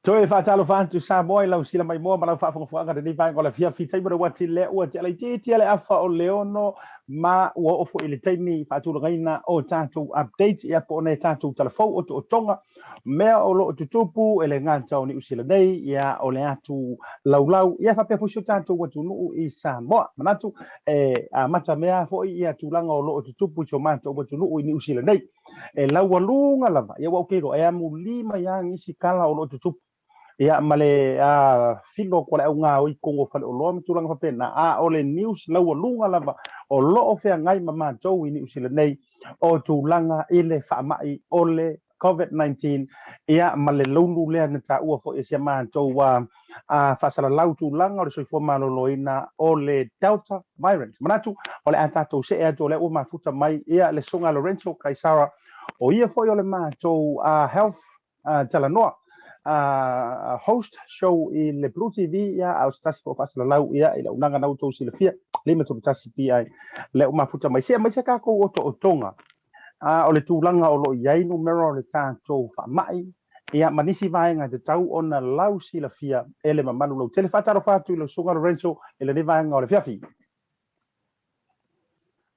Toe faatalofa atu Samoa i lau sila maimoa ma lau faafogafogaga i lenei vaega o le afiafi taimi o le uati lea ua te laitiiti le afa o le 6 ma ua oo foi i le taimi faatulagaina o tatou update ia po o nai tatou talafou o tootoga mea o lo o tutupu e le gata o Niu Sila nei ia o le atu laulau ia faapea foi si o tatou atunuu i Samoa. Manatu e amata mea foi ia tulaga o lo o tutupu i si o matou atunuu i Niu Sila nei. E laualuga lava, ia ua ou ke iloa, e amuli mai lava nisi tala o lo o tutupu ia ma le filo atu a le au gaoi i totonu o faleoloa ma tulaga faapena, a o le news laualuga lava o lo o feagai ma matou i Niu Sila nei o tulaga i le faamai o le Covid-19 ia ma le loulu lea na taua foi e si a matou faasalalau tulaga o le soifua maloloina o le Delta variant. Manatu o le a tatou see atu o lea ua mafuta mai ia le Susuga Lorenzo Kaisara, o ia foi o le matou health talanoa. host show i le Blue TV, ia, a o se tasi foi o faasalalau, ia, i le auaunaga na ua outou silafia, 531 PI, lea ua mafuta mai. Se aemaise tatou otootoga, o le tulaga o lo o i ai numera o le tatou faamai, ia, ma nisi vaega e tatau ona lau silafia e le mamalu lautele. Faatalofa atu i lau Susuga Lorenzo i lenei vaega o le afiafi.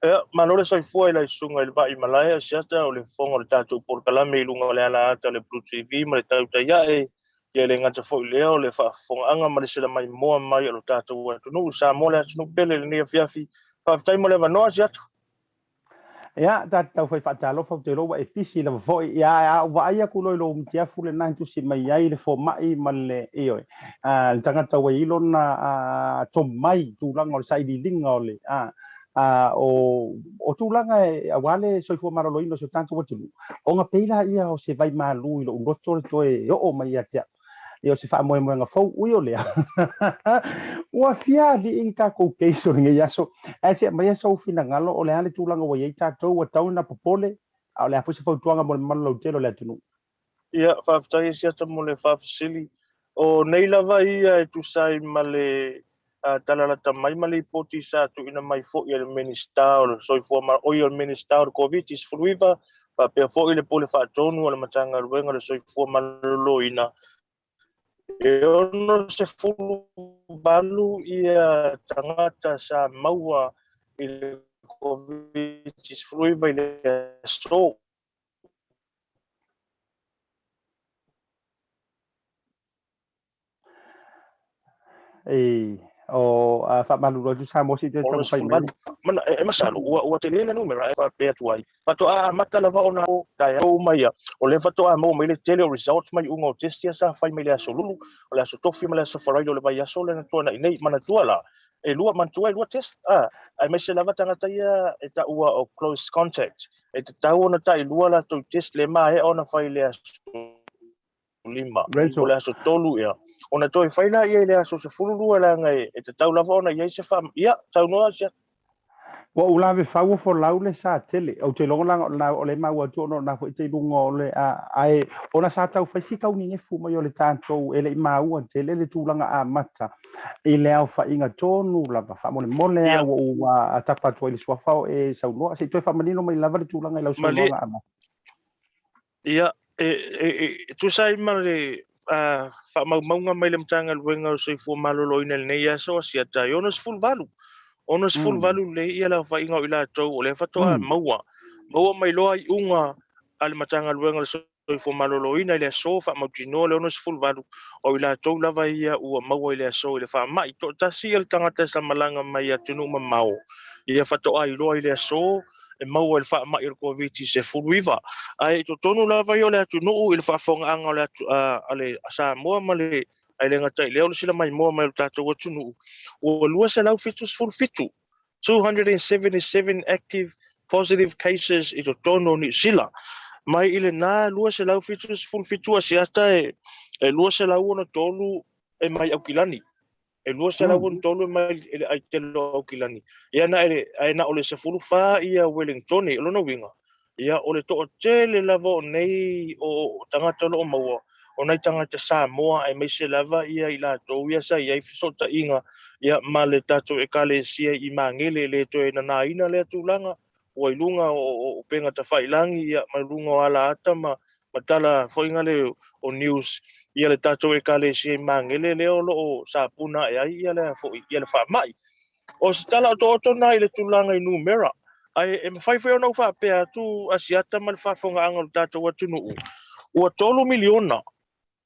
Ia, malo le soifua i lau susuga i le Vaai Malae Asiata o le fofoga o le tatou polokalame i luga o le ala ata o le Blue TV ma le tautai ae, ia e le gata foi i lea o le faafofogaaga ma le selamaimoa mai o lo tatou atunuu, Samoa le atunuu pele i lenei afiafi. Faafetai mo le avanoa Asiata. Ia, ta te taufai faatalofa, ou te iloa ua e pisi lava foi. Ia, a ou vaai atu loa i lou mutiafu lena e tusi mai ai le fomai ma le, ioe, le tagata ua i ai lona tomai i tulaga o le sailiiliga o le, o, o tulaga e, aua le soifua maloloina o si o tatou atunuu, ona pei laia o se vaimalu i lou loto le toe oo mai ia te au. Ia o se faamoemoega fou ui o lea. Ua fia alii ni tatou case o lenei aso. Ae se aumaia sou finagalo o le a le tulaga ua i ai tatou, ua tatau ona popole, a o le a foi se fautuaga mo le mamalu lautele o le atunuu? Ia, faafetai e Siata mo le faafesili. O nei lava ia e tusa ai ma le tala lata mai ma lipoti sa tuuina mai foi e le Minisita o le Soifua Ma, oi o le Minisita o le Koviti-19, faapea foi le Pule Faatonu a le Matagaluega o le Soifua Maloloina, e 68 ia tagata sa maua i le Koviti-19 i le aso. E, o a faamalulu atu Samoa se i toe taumafai mai. Mana, e masalo, ua tele le numera e faapea atu ai. Faatoa amata lava ona taeao uma ia, o lea faatoa maua mai le tele o results mai iuga o test ia sa fai mai le aso Lulu, o le aso Tofi ma le aso Faraile o le vaiaso lea na tuanai nei. Manatua la, e lua, manatua e lua test, a, aemaise lava tagata ia e taua o close contact, e tatau ona tailua latou test le maea ona fai i le aso 5, o le aso 3 ea, ona toe fai laia i le aso 12 leaga e tatau lava ona i ai se faa... Ia, saunoa Asiata. Ua ou lave fau o folau le sa tele. Ou te iloa la o le maua atu ona o lena foi te i luga o le a, ae ona sa tau fai si tau nenefu mai o le tatou e le i maua tele le tulaga amata i le aofaiga tonu lava. Faamolemole a ua ou tapa atu ai i le suafa o e saunoa. Se i toe faamanino mai lava le tulaga i lau saunoaga amata. Ia, e tusa ai ma le faamaumauga mai le Matagaluega o Soifua Maloloina i lenei aso Asiata, e 68, 68 lelei ia le aofaiga o i latou o lea faatoa maua, maua mai loa iuga a le Matagaluega o le Soifua Maloloina i le aso faamautinoa le 68 o i latou lava ia ua maua i le aso i le faamai. Toatasi ia le tagata sa malaga mai atunuu mamao, ia faatoa iloa i le aso e maua i le faamai o le Koviti-19. Ae i totonu lava ia o le atunuu i le faafofogaaga o le atu, a le Samoa ma le ae le gata i lea o le silamaimoa mai o le tatou atunuu, ua 277, 277 active positive cases i totonu o Niu Sila. Mai i lena 277 asiata e 263 e mai Aukilani. E 263 e mai i le aitele o Aukilani. Ia na ele, ae na o le 14 ia Wellingtone, o lona uiga, ia o le toatele lava o nei o tagata o lo o maua, o nai tagata Samoa aemaise lava ia i latou ia sa i ai fesootaiga ia ma le tatou Ekalesia i Magele, e le toe nanaina lea tulaga, ua i luga o upega tafailagi ia ma luga o alaata ma tala foi ngale o news ia le tatou Ekalesia i Magele lea o lo o sapuna ae ai ia le foi ia le faamai. O se tala otooto na i le tulaga i numera, ae e mafai foi ona ou faapea atu Asiata ma le faafofogaaga o le tatou atunuu, ua 3 miliona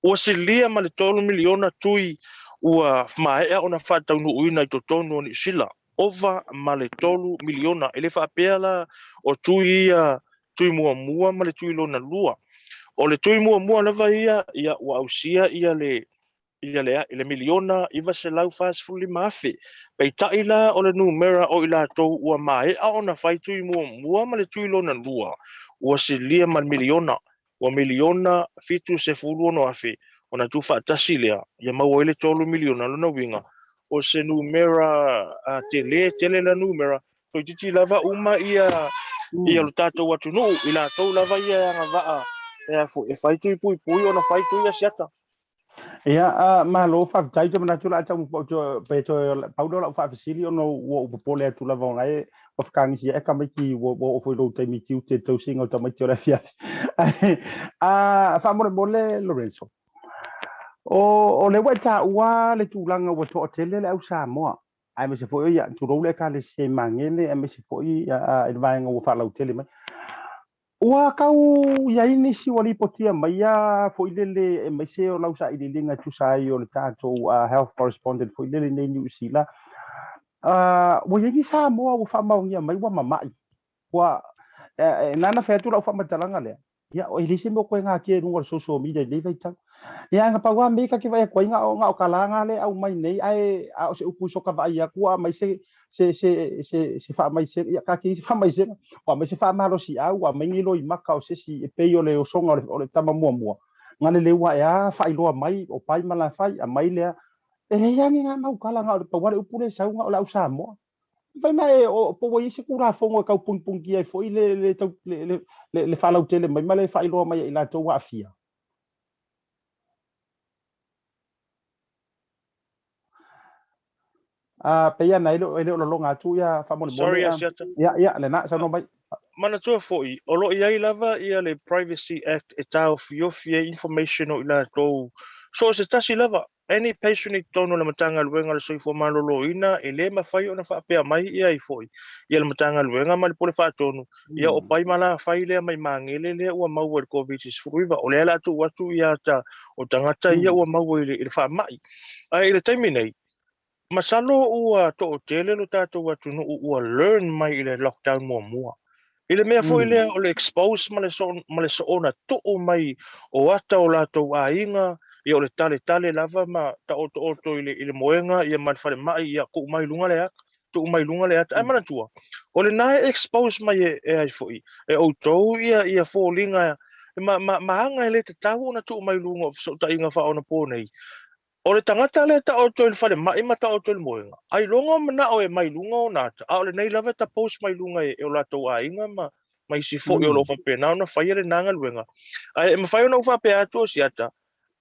Ua silia ma le 3 miliona tui ua maea ona faataunuuina i totonu o Niu Sila, ova ma le 3 miliona. E le faapea la o tui ia tui muamua ma le tui lona lua. O le tui muamua lava ia, ia ua ausia ia le ia le le miliona 945 afe. Peitai la o le numera o i latou ua maea ona fai tui muamua ma le tui lona lua, ua silia ma le miliona. Ua miliona 76 afe ona tuufaatasi lea ia maua ai le 3 miliona. O lona uiga, o se numera tele tele lea numera, toeitiiti lava uma ia ia lo tatou atunuu, i latou lava ia e agavaa e fai tui puipui ona fai tui asiata. Ia, malo, faafetai, ou te manatu o le a tau pe toe pau lea o lau faafesili ona ua ou popole atu lava ona e ua fekagisi ae tamaiti ua oo foi i lou taimi tiute i le tausiga o tamaiti o le afiafi. Ae faamolemole Lorenzo, o lea ua e taua le tulaga ua toatele le au Samoa, aemaise foi ia, tulou le Ekalesia i Magele, aemaise foi i le vaega ua faalautele mai. Ua tau i ai nisi ua lipotia mai ia foi lele aemaise o lau sailiiliga e tusa ai o le tatou health correspondent foi lele nei i Niu Sila, ua i ai ni Samoa ua faamaonia mai ua mamai. Ua, e nana fai atu lau faamatalaga lea, ia e leai se mea o toe natia i luga o le social media i lenei vaitau. Ia ae na pau lava mea ta te vaai atu ai na o na o tala na lea e aumai nei ae a o se upu i soka vaai atu ua aumai se se se se se faamaisega ia taatia se faamaisega ua aumai se faamalosiau ua aumai ni loimata o se isi e pei o le osoga o le tama muamua na le leu ae a faailoa mai o pai ma lafai aumai lea e leai lava ni na mau tala na o le pau lava le upu lea e sau na o le au Samoa. Mafai na e o po ua i ai se Tulafono e tau punipunitia ai foi le le le le le faalautele mai ma le faailoa mai e i latou ua aafia. A pei ana e le o lologa atu ia faamolemole. Sorry, Asiata. Ia, ia, lena, saunoa mai. Manatua foi, o lo o i ai lava ia le Privacy Act e taofiofi ai information o i latou, so o se tasi lava, any patient i totonu o le Matagaluega o le Soifua Maloloina e le mafai ona faapea mai ia ai foi ia le Matagaluega ma le Pule Faatonu, ia o pai ma lafai lea mai Magele lea ua maua i le Koviti-19, o lea o le a tuu atu ia ata o tagata ia ua maua i le faamai. Ae i le taimi nei, masalo ua toatele lo tatou atunuu ua learn mai i le lockdown muamua. I le mea foi lea o le expose ma le ma le soona tuu mai o ata o latou aiga, ia o le taletale lava ma taotooto i le i le moega ia ma le falemai, ia tuu mai luga le ata, tuu mai luga le ata. Ae manatua, o lena e expose mai e, e ai foi e outou ia ia foliga ma, ma, ma aga e le tatau ona tuu mai luga o fesootaiga faaonaponei. O le tagata lea e taoto i le falemai ma taoto i le moega, ailoga o manao e mai luga ona ata, a o lenei lava e ta post mai luga e o latou aiga ma ma isi foi o lo o faapena ona faia lena galuega. Ae e mafai ona ou faapea atu o Siata,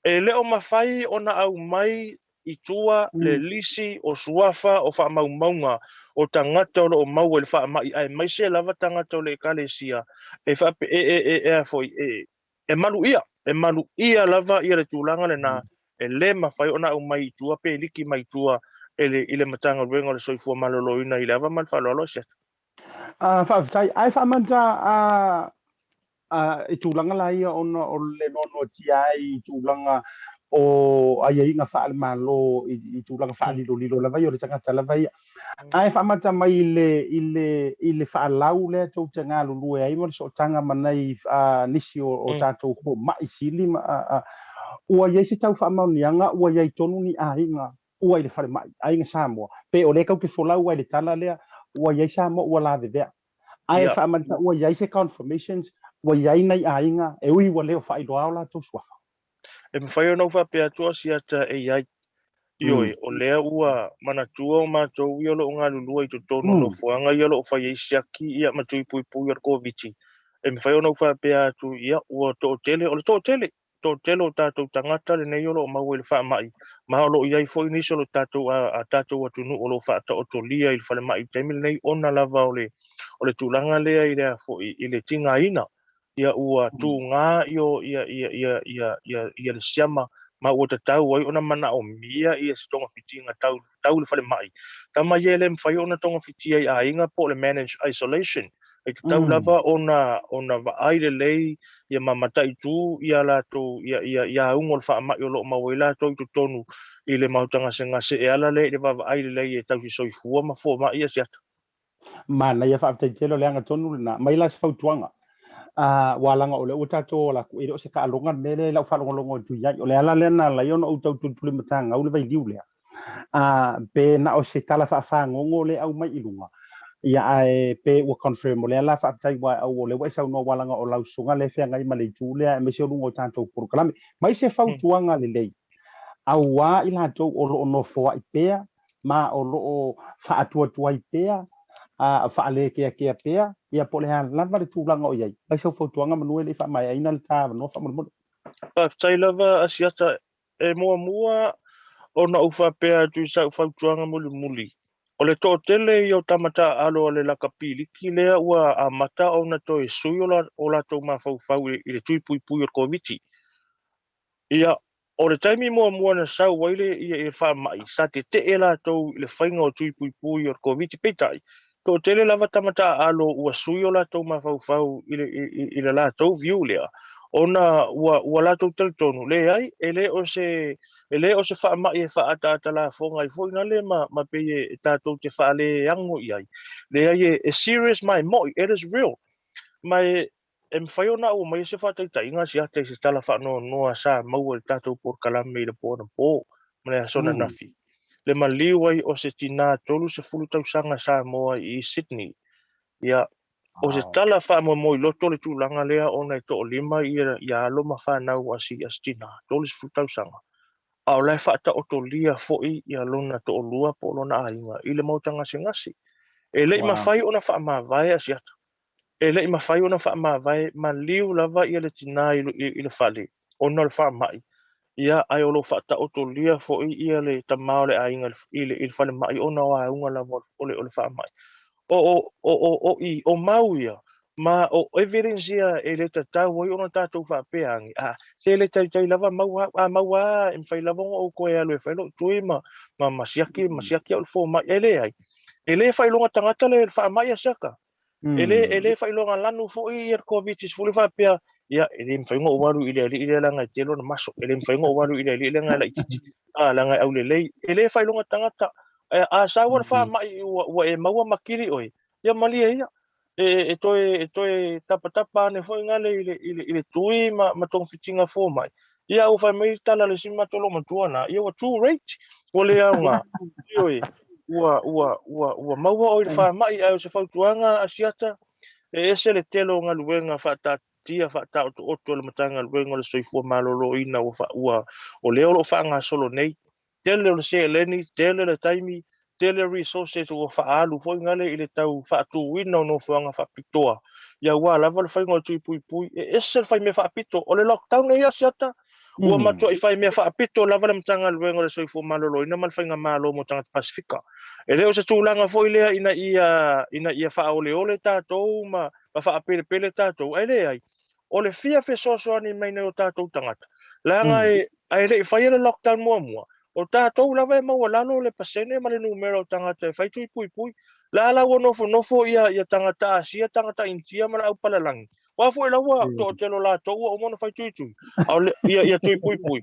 e le o mafai ona aumai i tua le lisi o suafa o faamaumauga o tagata o lo o maua i le faamai aemaise lava tagata o le Ekalesia e faapea e e e e a foi e E malu ʻia, e malu ʻia lava ia le tulaga lena, e lē mafai ona aumai i tua pe liki mai tua e le, i le Matagaluega o le Soifua Maloloina i le ava ma le faaaloalo a Siata. A, faafetai. Ae faamanta a, a, i tulaga la ia ona o le noanoatia ai i tulaga o aiaiga faale-Malo i, i tulaga faalilolilo lava ia o le tagata lava ia. Ae faamata mai i le, i le, i le faalau lea tou te galulue ai ma le sootaga ma nai nisi o, o tatou fomai sili ma, ua i ai se tau faamaoniaga ua i ai tonu ni aiga ua i le falemai, aiga Samoa, pe o lea tou te folau ai i le tala lea, ua i ai Samoa ua lavevea. Ae faamata ua i ai se confirmations, ua i ai nai aiga e ui ua le o faailoa o latou suafa. E mafai ona ou faapea atu o Asiata e i ai. Ioe, o lea ua manatua o matou ia o lo o galulue i totonu o nofoaga ia o lo o fai ai siaki ia ma tui puipui o le Koviti. E mafai ona ou faapea atu, ia, ua toatele, o le toatele, toatele o tatou tagata lenei o lo o maua i le faamai, ma o lo o i ai foi nisi o lo tatou, a, a tatou atunuu o lo o faataotolia i le falemai i le taimi lenei ona lava o le, o le tulaga lea i le a foi, i le tigaina ia ua tuga ia ia ia ia ia ia ia le siama ma ua tatau ai ona manaomia ia se togafitiga tau tau i le falemai. Tama ia e le mafai ona togafitia i aiga po o le managed isolation. E tatau lava ona ona vaai lelei ia ma mataitu ia latou ia ia ia auga o le faamai o lo o maua ai latou i totonu i le maota gasegase e ala lea i le vaavaai lelei e tausi soifua ma fomai ia siata. Manaia faafetai tele o le aga tonu lena. Mai la se fautuaga. Ua laga o lea ua tatou ola atu, e le o se taaloga le mea lea i lau faalogologo atu i ai. O le ala lea na ala ai ona ou tau tulitulimatagau le vailiu lea. Pe na o se tala faafagogo lea e aumai i luga. Ia ae pe ua confirm o lea la faafetai ua au o lea ua e saunoa ua laga o lau susuga lea e feagai ma le itu lea aemaise o luga o tatou polokalame. Mai se fautuaga lelei auā i latou o lo o nofoai pea ma o lo o faatuatuai pea, a faalekeakea pea, ia po o le a lava le tulaga o i ai. Mai sau fautuaga manu e le i faamaeaina le ta avanoa faamolemole. Faafetai lava Asiata. E muamua ona ou faapea atu i sau fautuaga mulimuli, o le toatele ia o tama taaalo a le lakapiliki lea ua amata ona toe sui o latou mafaufau i le tui puipui o le Koviti. Ia, o le taimi muamua na sau ai le faamai, sa tetee latou i le faiga o tui puipui o le Koviti. Peitai, toatele lava tama taaalo ua sui o latou mafaufau i le latou view lea, ona ua latou talitonu, leai, e le o se faamai e faaataata lafoga ai foi nale ma pei e tatou te faaleago i ai. Leai, e serious ma e mo'i, it is real. Ma e mafai ona aumaia se faataitaiga Asiata i se tala faanoanoa sa maua i le tatou polokalame i le po anapo ma le aso ananafi. Le maliu ai o se tinā 30 tausaga Samoa i Sydney. Ia, o se tala faamoemoe-loto le tulaga lea ona e toalima ia alo ma fanau a si tinā 30 tausaga, a o la e faataotolia foi ia lona toalua po o lona aiga i le maota gasegase. E le i mafai ona faamavae Asiata. E le i mafai ona faamavae, maliu lava ia le tinā i le fale ona o le faamai, ia, ae o lo o faataotolia foi ia le tama o le aiga i le falemai ona o auga lava o le faamai. O mau ia, ma o evidence ia e le tatau ai ona tatou faapea age, a, se le taitai lava maua, a maua e mafai lava ona ou toe alu e fai lou tui ma siaki, ma siaki au i le fomai. E leai, e le faailoga tagata le faamai Asiata. E le faailoga lanu foi ia le Koviti-19 faapea, ia, e le mafai ona ou alu i le alii lea leaga e tele ona maso, e le mafai ona ou alu i le alii lea leaga e laitiiti, a, leaga e aulelei. E le faailoga tagata. A sau le faamai ua e maua ma kili oe, ia malie ia. E toe tapatapa ane foi gale i le tui ma togafitiga fomai. Ia, ua fai mai tala le isi matou loomatua na, ia ua too rate, ua le aoga. Ioe, ua maua oe i le faamai, ae o se fautuaga Asiata, e ese le tele o galuega faataatia faataotooto e le Matagaluega o le Soifua Maloloina ua o lea o lo o faagasolo nei. Tele o le seleni, tele le taimi, tele resources ua faaalu foi gale i le tau faatuina o nofoaga faapitoa, ia aua lava le faiga o tui puipui. E ese le fai mea faapito, o le lockdown nei Asiata, ua matuai fai mea faapito lava le Matagaluega o le Soifua Maloloina ma le Faigamalo mo tagata Pasefika. E le o se tulaga foi lea ina ia faaoleole tatou ma faapelepele tatou, ae leai, o le fia fesoasoani mai nei o tatou tagata, leaga ae le i faia le lockdown muamua, o tatou lava e maualalo le pasene ma le numera o tagata e fai tui puipui. La la ua nofonofo ia tagata Asia, tagata Initia ma le aupalalagi. Aua foi la ua toatele o latou ua uma ona fai tuitui, a o le, ia tui puipui.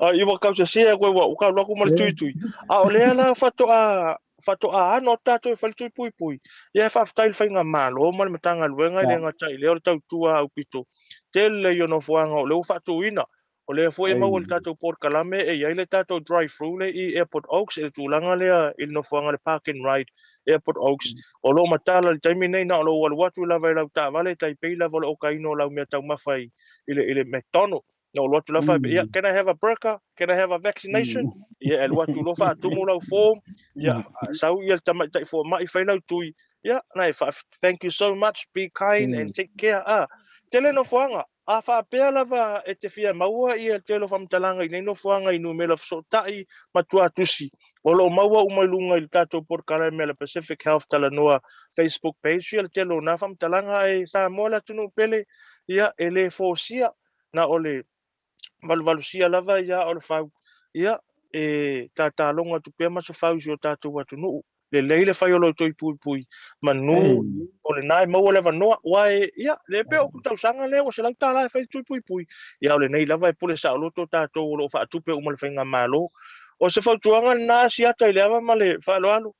Ia ua kausese atu ua kau alu atu ma le tuitui. A o lea la faatoa ano atu tatou e fai le tui puipui. Ia e faafetai i le Faigamalo ma le Matagaluega i le gata i lea o le tautua aupito. Tele ia nofoaga o lea ua faatuina. O lea foi e maua i le tatou polokalame e i ai le tatou drive-thru lea i Airport Oaks, i le tulaga lea i le nofoaga le park and ride Airport Oaks. O lo o matala i le taimi nei, na o lou alu atu lava i lau taavale, tai pei lava o le okaina o lau mea taumafa i le McDonald. Na ou alu atu lava, ia, can I have a burger? Can I have a vaccination? Ia, e alu atu loa faatumu lau form, ia, sau ia le tamaitai fomai fai lau tui, ia, na e thank you so much, be kind and take care. Ah, tele nofoaga. A faapea lava e te fia maua ia le tele o faamatalaga i nei nofoaga i numera fesootai ma tuatusi, o lo o maua uma i luga i le tatou polokalame a le Pacific Health Talanoa Facebook page ia le tele o na faamatalaga. Ae Samoa le atunuu pele, ia e le fosia, na o le valuvalusia lava ia o le fau, ia e tataloga atu pea ma se fau i si o tatou atunuu. Lelei le fai o lou toi puipui manu o lena e maua le avanoa, aua e, ia, le pei o tausaga lea ua $100 e fai le tui puipui, ia o lenei lava e pule saoloto tatou o lo o faatupe uma le faigamalo. O se fautuaga lena Asiata i le ava ma le faaaloalo.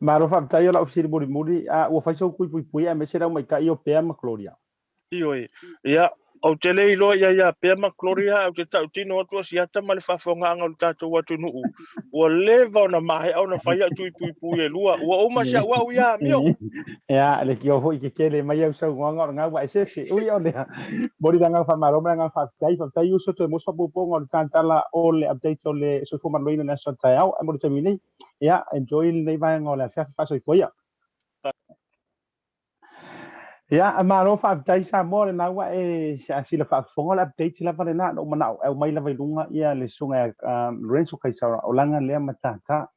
Malo faafetai o lau fesili mulimuli, a ua fai sou tui puipui aemaise lau maita'i o Pea ma Gloria? Ioe. Ia, ou te le iloa ia ia Pea ma Gloria, ae ou te tautino atu Asiata ma le faafofogaaga o le tatou atunuu, ua leva ona maea ona fai au tui puipui e lua, ua uma si au au ia amio. Ia, le tio foi ke tele mai au saunoaga o lena ua e sese. Ui o lea, momoli le agaga faamalo ma le agaga faafetai. Faafetai uso toe mo se faaopoopoga o le tatala o le update o le soifua maloloina i le aso taeao. Ae mo le taimi nei, ia, enjoy lenei vaega o le afiafi faasoifua ia. Ia, malo faafetai Samoa, lena ua e sila faafofoga, o le update lava lena na ou manao e aumai lava i luga ia le susuga ia Lorenzo Kaisara o laga lea matata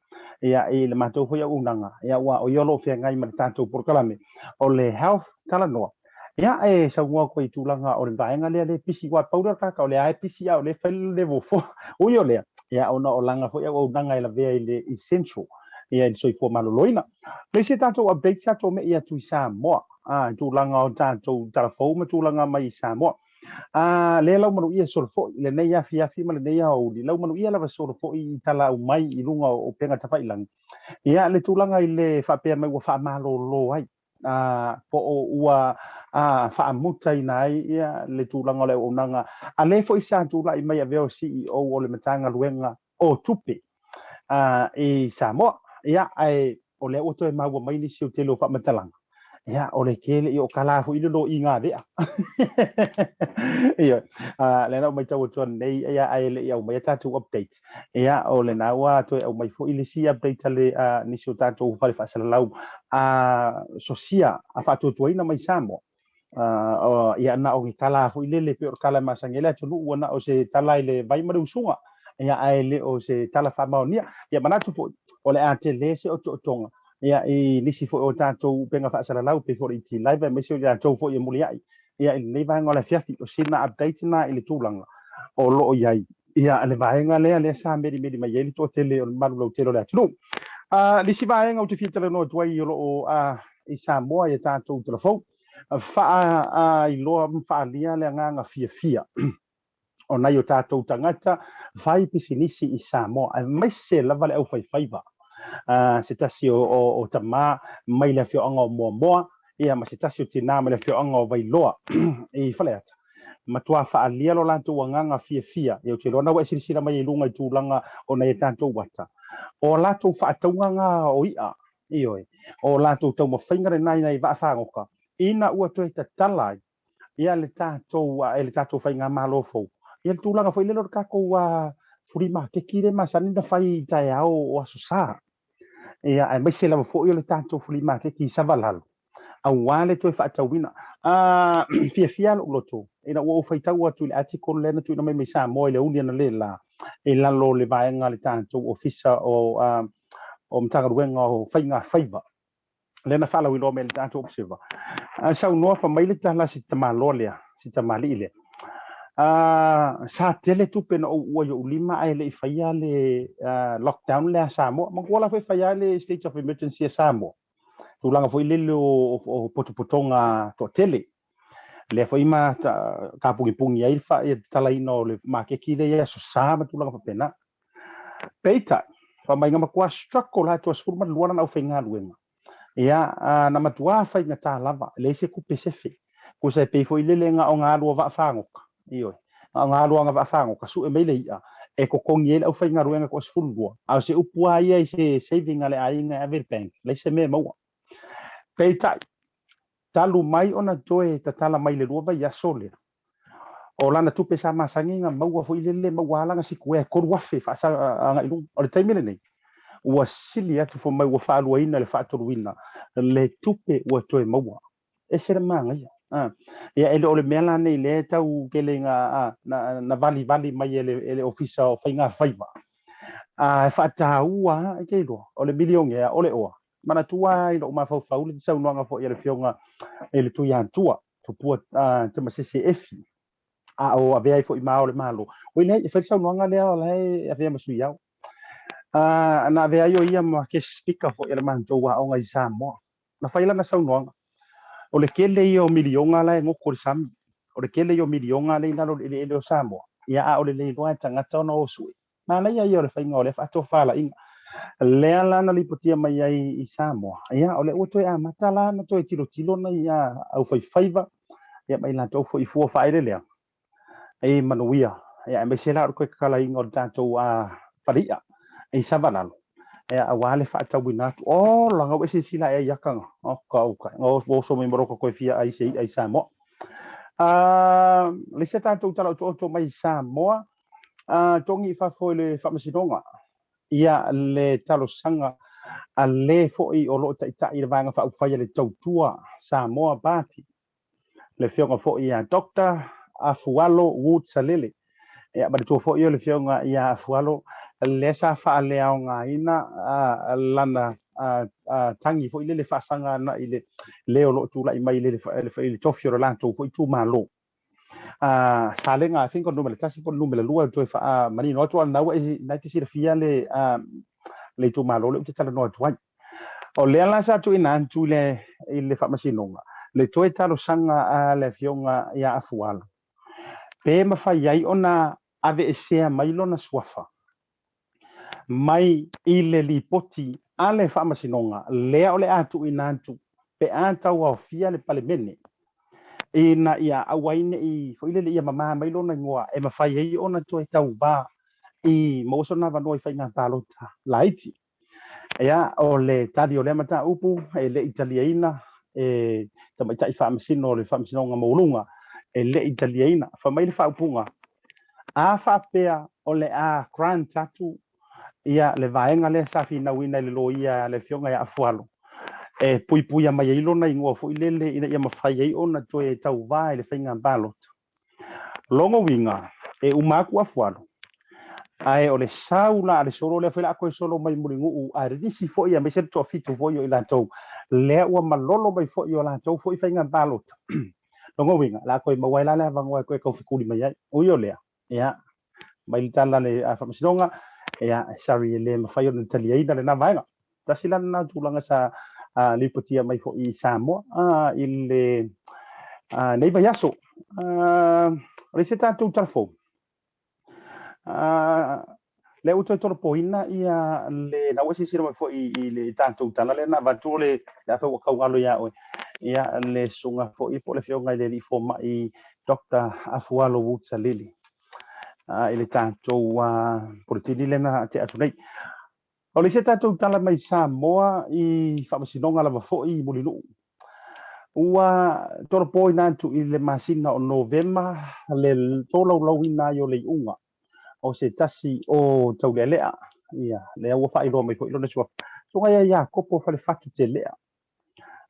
ia i le matou foi auaunaga, ia aua o ia o lo o feagai ma le tatou polokalame o le Health Talanoa. Ia, e saunoa atu ai i tulaga o le vaega lea le pisi, aua pau lea o le tagata o lea e pisi a o lea e fai le level 4. Ui o lea, ia ona o lana foi auaunaga e lavea i le essential ia i le soifua maloloina. Le isi tatou update sa tou me'i atu i Samoa, a, i tulaga o tatou talafou ma tulaga mai i Samoa. A, lea lau manuia solo foi i lenei afiafi ma lenei aoauli, lau manuia lava solo foi i tala aumai i luga o upega tafailagi. Ia, le tulaga i le faapea mai ua faamalolo ai, a, po o ua a, faamutaina ai ia le tulaga o le auaunaga a le foi sa tulai mai avea o CEO o le Matagaluega o Tupe a, i Samoa. Ia, ae o lea ua toe maua mai nisi o tele o faamatalaga, ia, o le tele, ia, o kala foi le loiga vea. Ia, a, lea na ou matau atu nei, ia, ae le i aumaia tatou update. Ia, o lena ua toe aumai foi le isi update a le a, nisi o tatou fale faasalalau a sosia a faatuatuaina mai Samoa. Uh, ia na o ke tala foi lele pe o le tala e masani ai le atunuu ua na o se tala i le vai ma le usuga ia ae le o se tala faamaonia. Ia manatu foi o le a tele se otootoga ia i nisi foi o tatou upega faasalalau pei foi o le ET Live aemaise o i latou foi e muliai ia i lenei vaega o le afiafi. O sina update na i le tulaga o lo o i ai ia le vaega lea lea sa melimeli mai ai le toatele o le mamalu lautele o le atunuu. Uh, le isi vaega ou te fia talanoa atu ai o lo o uh, i Samoa i a tatou talafou, faailoa ma faaalia le agaga fiafia o nai o tatou tagata fai pisinisi i Samoa, aemaise lava le aufaifaiva, se tasi o tama mai le afioaga o Moamoa, ia ma se tasi o tina mai le afioaga o Vailoa i Faleata. Matua faaalia lo latou agaga fiafia, ia ou te iloa na ua e silasila mai i luga i tulaga o nai a tatou ata, o a latou faatauga na o i'a, Ioe, o latou taumafaiga lena i nai vaafagota, ina ua toe tatala ai ia le tatou, e le tatou faigamalo fou, ia le tulaga foi lele o le tatou fulimakeki lea e masani ona fai i taeao o Aso Sa, ia, aemaise lava foi o le tatou fulimakeki i Savalalo, aua le toe faatauina. Fiafia lou loto ina ua ou faitau atu i le article lea na tuuina mai mai Samoa i le aoauli analeila i lalo o le vaega a le tatou Ofisa o o Matagaluega o Faiga Faiva, lea na faalauiloa mai e le tatou Observer. Saunoa fa mai le tala a si tamaloa lea, si tamalii lea. Sa tele tupe na ou uua i ou lima ae le i faia le lockdown lea a Samoa. Manatua la foi e fai lava le state of emergency a Samoa, tulaga foi lele o potopotoga toatele. Lea foi ma tapunipuni ai le tatalaina o le maketi lea i Aso Sa ma tulaga faapena. Peitai, fai mai na matua struggle lava toa 12 lana aufaigaluega. Ia, na matua faigata lava, e leai se tupe sefe. Tusa e pei foi lele na o na alu a vaafagota, ioe, na o na alu a vaafagota, sue mai le i'a, e totogi ai le aufaigaluega toa 12, a o se upu lava ia i se saving a le aiga e ave i le bank, leai se mea e maua. Peitai, talu mai ona toe tatala mai i le lua vaiaso lea, o lana tupe sa masani na maua foi lele maua lava lana sikuea e 3,000 faasa agai i luga. O le taimi lenei, ua sili atu fai mai ua faaluaina i le faatoluina le tupe ua toe maua. Ese le manaia. Ia e le o le mea la nei lea e tau tele ina na valivali mai e le Ofisa o Faiga Faiva, a e faataua lava e te iloa o le milionea o le oa. Manatua lava i lou mafaufau le saunoaga foi a le Afioga i le Tuiatua, Tupua Tamasese Efi, a o avea ai foi ma Ao o le Malo. Oi leai, e fai le saunoaga lea o la e avea ma Sui Ao. Na avea ai o ia ma guest speaker foi a le matou aoga i Samoa. Na fai lana saunoaga, o le tele ia o miliona la e goto i le sami, o le tele ia o miliona lea e i lalo o le eleele o Samoa, ia a o le le iloa e tagata ona o sue. Manaia ia o le faiga o lea faatofalaiga. Lea la na lipotia mai ai i Samoa, ia o lea ua toe amata la ona toe tilotilo nai aufaifaiva, ia ma i latou foi i fua faaeleeleaga e manuia, ia aemaise la o le toe tatalaina o le tatou faleia i Savalalo, ia aua le faatauina atu. Ola, na ua e silasila ea i aka na? Oka uka, na oso mai ma lota toe fia ai se i'a i Samoa. Le isi a tatou tala otooto mai i Samoa, togi i fafo i le Faamasinoga ia le talosaga a le foi o lo o taitai i le Vaega Faaupufai a le Tautua Samoa Party. Le Afioga foi ia Doctor Afualo Wood Salele. Ia, manatua foi o le Afioga ia Afualo lea sa faaleaogaina lana tagi foi lele faasaga ana i le le o lo o tulai mai i le tofi o le latou foi itumalo. Salega, I think o le numera 1 po o le numera 2 e toe faamanino atu, a o lena ua e te silafia le itumalo lea ou te talanoa atu ai. O lea la sa tuuina atu i le Faamasinoga le toe talosaga a le Afioga ia Afualo pe mafai ai ona aveesea mai lona suafa mai i le lipoti a le Faamasinoga lea o le a tuuina atu pe a tauaofia le Palemene ina ia aua ai ne i foi lele ia mama mai lona igoa e mafai ai ona toe tauva i maua sona avanoa i faiga palota laiti. Ia, o le tali o lea mataupu e le i taliaina e tamaitai faamasino o le Faamasinoga Maualuga, e le i taliaina. Fai mai le faaupuga, a faapea o le a grant atu ia le vaega lea sa finauina e le loia a le Afioga ia Afualo, e puipuia mai ai lona igoa foi lele ina ia mafai ai ona toe tauva i le faiga palota. Lona uiga, e uma atu Afualo, ae o le sau la a le solo lea foi o le a toe solo mai Mulinuu, a nisi foi aemaise le toafitu foi o i latou lea ua malolo mai foi o latou foi faiga palota. Lona uiga, o le a toe maua ai la le avanoa e toe taufetuli mai ai. Ui o lea, ia, mai le tala a le Faamasinoga, ia, sorry, e le mafai ona taliaina lena vaega. Tasi la lena tulaga sa lipotia mai foi i Samoa i le nei vaiaso. O le isi tatou tala fou, lea ua toe tolopoina ia le, na ua silasila mai foi i le tatou tala lea na avatu o le afai ua taugalo ia oe, ia le susuga foi po o le afioga i le alii fomai Doctor Afualo Woods-Alili i le tatou puletini lea na tea atu nei. O le isi a tatou tala mai Samoa i Faamasinoga lava foi i Mulinuu, ua tolopoina atu i le masina o Novema le tolaulauina ai o le iuga o se tasi o Taulealea, ia, lea ua faailoa mai foi lona suafa, Susuga ia Iakopo Falefatu Telea.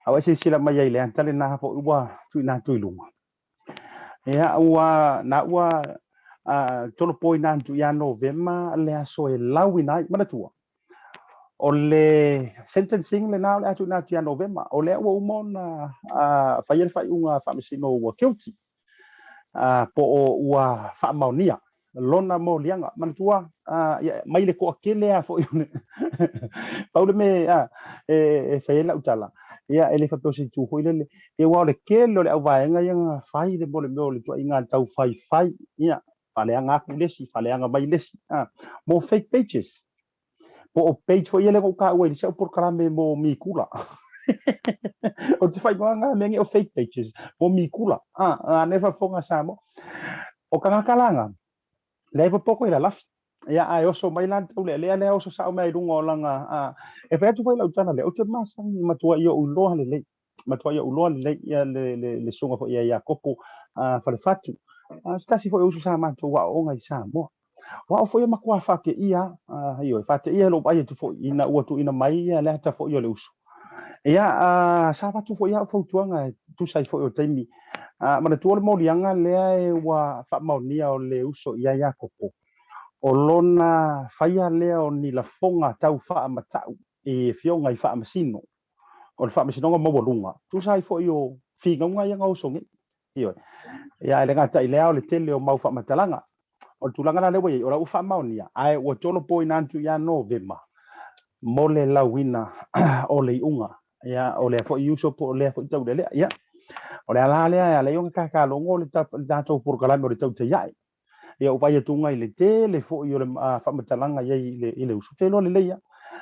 A ua e silasila mai ai i le ata lena foi ua tuuina atu i luga. Ia, ua, na ua tolopoina atu ia Novema le aso e lauina ai. Manatua, o le sentencing lena o le a tuuina atu ia Novema, o lea ua uma ona faia le faaiuga faamasino ua guilty, po o ua faamaonia lona moliaga. Manatua, ia, mai le toatele lava foi, pau le mea e fai ai lau tala, ia, e le faapea o se itu foi lele, ia, aua o le tele o le auvaega ia na fai le mea o le ituaiga tau faifai, ia, faaleaga atu le isi, faaleaga mai le isi, mo fake pages. Po o page foi ia lea na ou taua i le isi au polokalame mo Mikula. Ou te faaigoa na mea nei o fake pages mo Mikula. A lea e faafofoga Samoa. O tagata la na, lea e popoto i lalafi. Ia, ae oso mai la le taulealea lea oso sao mai i luga o lana, e fai atu foi lau tala lea, ou te masani matuai ou iloa lelei, matuai ou iloa lelei ia le susuga foi ia Iakopo Falefatu, se tasi foi o uso sa matou aooga i Samoa. O au foi e matua faateia, ioe, faateia i lou vaai atu foi ina ua tuuina mai le ata foi o le uso. Ia, sa avatu foi au fautuaga e tusa ai foi o taimi. Manatua le moliaga lea ua faamaonia o le uso ia Iakopo, o lona faia lea o ni lafoga tau faamatau i afioga i faamasino o le Faamasinoga Maualuga, tusa ai foi o finauga ia na oso nei. Ioe. Ia, e le gata i lea o le tele o mau faamatalaga. O le tulaga la lea ua i ai, o la ua faamaonia, ae ua tolopoina atu ia Novema mo le lauina o le iuga. Ia, o lea foi uso po o lea foi taulealea. Ia, o le ala lea e ala ai ona kakalogo le tatou polokalame o le tautai ae. Ia, ua vaai atu i le tele foi o le faamatalaga i ai i le uso, ou te iloa lelei lava.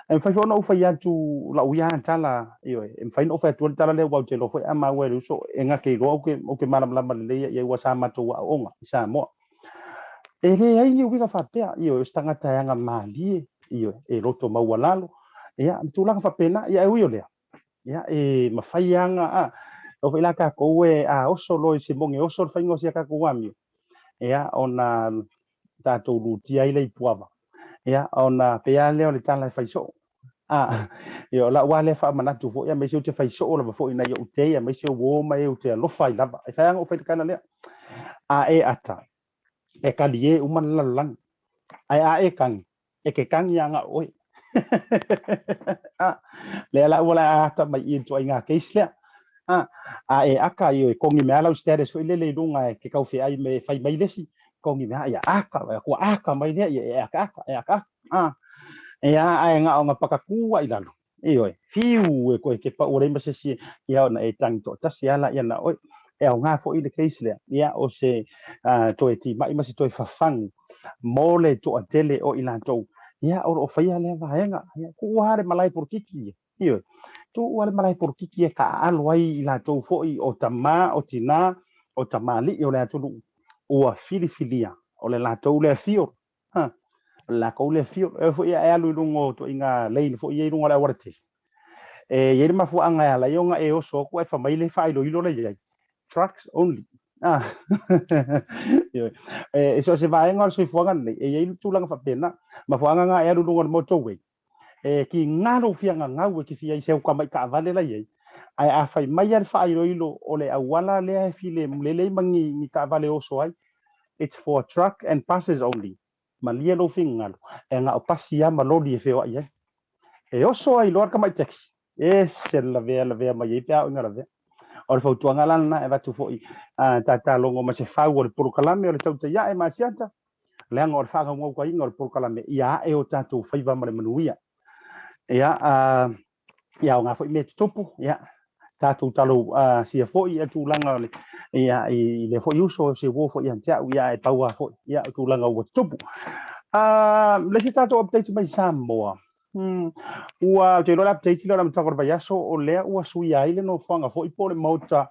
E mafai foi ona ou fai atu lau ia tala, ioe, e mafai ona ou fai atu le tala lea, aua ou te iloa foi a maua e le uso, e gata iloa ou te malamalama lelei i ai, aua sa matou aooga i Samoa. E leai ni uiga faapea, ioe, o se tagata e aga malie, ioe, e loto maualalo, ia, ma tulaga faapena. Ia, e ui o lea, ia, e mafai lava ona, a, oo foi la tatou e, a oso loa i se moge oso le faiga o si a tatou amio, ia, ona tatou lutia ai lea i puava. Ia, ona pei lava lea o le tala e fai soo. A, ia, o lau lava lea faamanatu foi, aemaise ou te fai soo lava foi i nai ou tei, aemaise o uo ma e ou te alofa ai lava. E fai lava ona ou fai le tala lea, A e ata, e kalie uma le lalolagi, ae a e kagi, e ke kagi lava na o oe. A, lea la ua la ata mai i i le ituaiga case lea. A, a e aka, ioe, kogi mai lava lau status foi lele i luga e ke kau feai me e fai mai le isi, kogi mai lava, ia aka, ua aka mai lea, ia e akaaka, e akaaka. A, ea, ae na ona pakakū a i lalo, ioe, fiu e koe ke pau ua leai ma se isi ia ona e tagi toatasi lava laia na oe. E aoga foi le case lea, ia, o se toe timai ma se toe fafagu mo le toatele o i latou, ia, o lo o faia lea vaega. Ia, tuu lava le malae polokiki ia, ioe, tuu lava le malae polokiki e taaalo ai i latou foi o tama, o tina, o tamalii o le atunuu ua filifilia, o le latou lea field. Ha, o le lakou lea field. E oo foi ia e alu i luga o ituaiga lane foi ia i luga o le aualatele. E i ai le mafuaaga e ala ai ona e oso atu ae fai mai le faailoilo lea i ai, trucks only. Ah. Ioe. E so o se vaega o le soifuaga lenei, e i ai le tulaga faapena. Mafuaaga na e alu i luga o le motorway, e kiga lou fia gagau e te fia i se au tamai taavale la i ai, ae a fai mai lava le faailoilo o le auala lea e filemu lelei ma ni taavale e oso ai, it's for truck and buses only, malie lou finagalo, e na o pasi lava ma loli e feoai ai. E oso ai loa le tamai taxi, ese le lavea lavea mai ai pe a oo ina lavea. O le fautuaga la lena e avatu foi a tatalogo ma se fau o le polokalame o le Tautai Ae ma Asiata, leaga o le faagaugaukaina o le polokalame ia ae o tatou faiva ma le manuia. Ia, ia aoga foi mea tutupu, ia, tatou talo sia foi ia tulaga o le, ia, i lea foi uso o se uo foi ia te au, ia, e pau lava foi, ia, o tulaga ua tutupu. Le isi tatou update mai Samoa, ua, ou te iloa le update lea o le amataga o le vaiaso, o lea ua suia ai le nofoaga foi po o le maota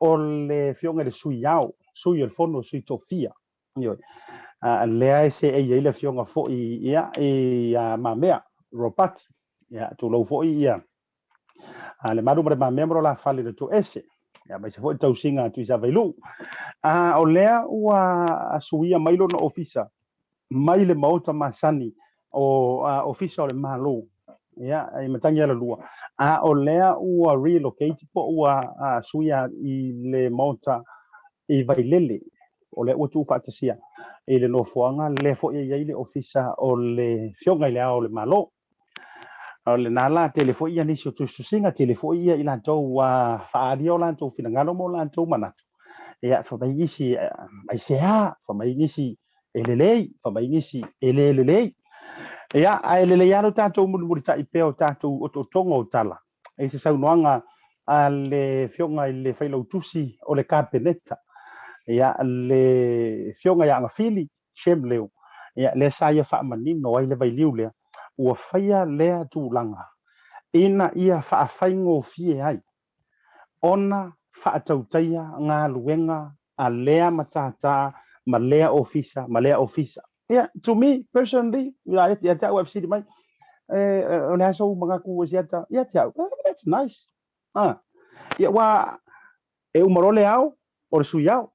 o le Afioga i le Sui Ao, Sui o le Fono, Sui Tofia. Ioe. Lea e seei ai le afioga foi ia i a Mamea Ropati. Ia, tulou foi ia le malu ma le mamea ma lo la fale le toese. Ia, aemaise foi le tausiga a Tuisavailuu. O lea ua suia mai lona ofisa mai le maota masani o ofisa o le Malo, ia, i Matagialalua, a o lea ua relocate po ua suia i le maota i Vailele, o lea ua tuufaatasia i le nofoaga lea foi e i ai le Ofisa o le Afioga i Le Ao o le Malo. O lena la, tele foi ia nisi o tusitusiga, tele foi ia i latou ua faaalia o latou finagalo ma o latou manatu. Ia, fai mai nisi, aisea? Fai mai nisi, e lelei, fai mai nisi, e le lelei. Ia, ae lelei lava lo tatou mulimulitai pea o tatou otootoga o tala i se saunoaga a le Afioga i le Failautusi o le Kapeneta, ia, le Afioga ia Agafili Shem Leo, ia, lea sa ia faamanino ai le vailiu lea, ua faia lea tulaga ina ia faafaigofie ai ona faatautaia galuega a lea matata ma lea ofisa ma lea ofisa. Ia, to me, personally, ia te au e fesili mai, o le a sou manatu e siata, ia te au, that's nice. Ah, ia, ua, e uma loa le ao, o le sui ao.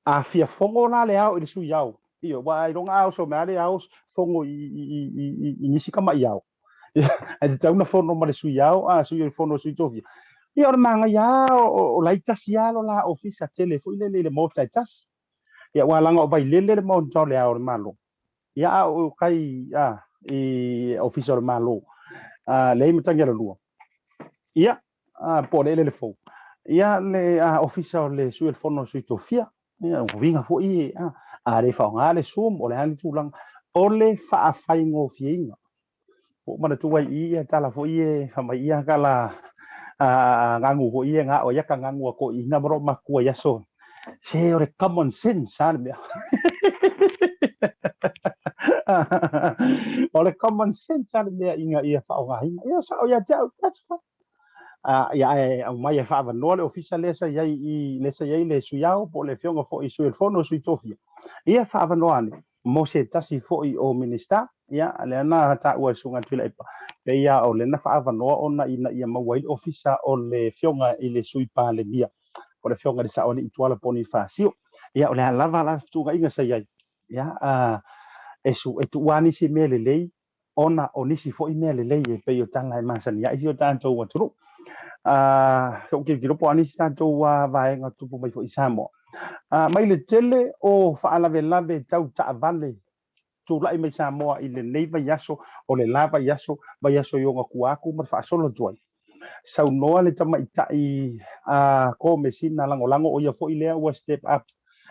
A fia fogo la le ao i le sui ao, ia, ua ailoga a oso mai lava le ao fogo i nisi tama'i ao. Ae tatau ona fono ma le sui ao, a, sui o le fono o sui tofia. Ia, o le manaia lava o la e tasi lava lo la ofisa tele foi lele i le maota e tasi. Ia, aua leaga o Vailele le maota o le Ao o le Malo. Ia, a o kai, a, i ofisa o le Malo, a, leai Matagialalua. Ia, a, po o le elele fou. Ia, le a, ofisa o le sui o le fono o sui tofia. Ia, uiga foi, a, a le faaaoga le Zoom, o le a le tulaga o le faafaigofieina. Ua ou manatua ai i i ia tala foi e fai mai ia kala a gagu foi ia nga o ia ka gagu a toeaiina ma lou matua i aso se o le common sense a le mea. O le common sense a le mea ina ia faaaogaina. Ia sao ia te au, that's fine. Ia ae aumai e faaavanoa le ofisa lea sa i ai i lea sa i ai le sui ao po o le afioga foi i sui o le fono sui tofia. Ia faaavanoa ane mo se tasi foi o Minisita, ia, lea na taua e le Susuga Tuilaepa, pei lava o lea na faaavanoa ona ina ia maua ai le ofisa o le Afioga i le Sui Palemia, po o le Afioga i le Saoalii Tuala Ponifasio. Ia, o le a lava la fetuunaiga sa i ai, ia, e, su, e tuua nisi mea lelei ona o nisi foi mea lelei e pei o tala e masani ai si o tatou atunuu. So'u tilotilo po o a nisi tatou vaega tupu mai foi i Samoa. Mai le tele o faalavelave tau taavale tulai mai Samoa i lenei vaiaso, o le la vaiaso, vaiaso i ona tua atu ma le faasolo atu ai. Saunoa le tamaitai a Komesina Lagolago, o ia foi lea ua step up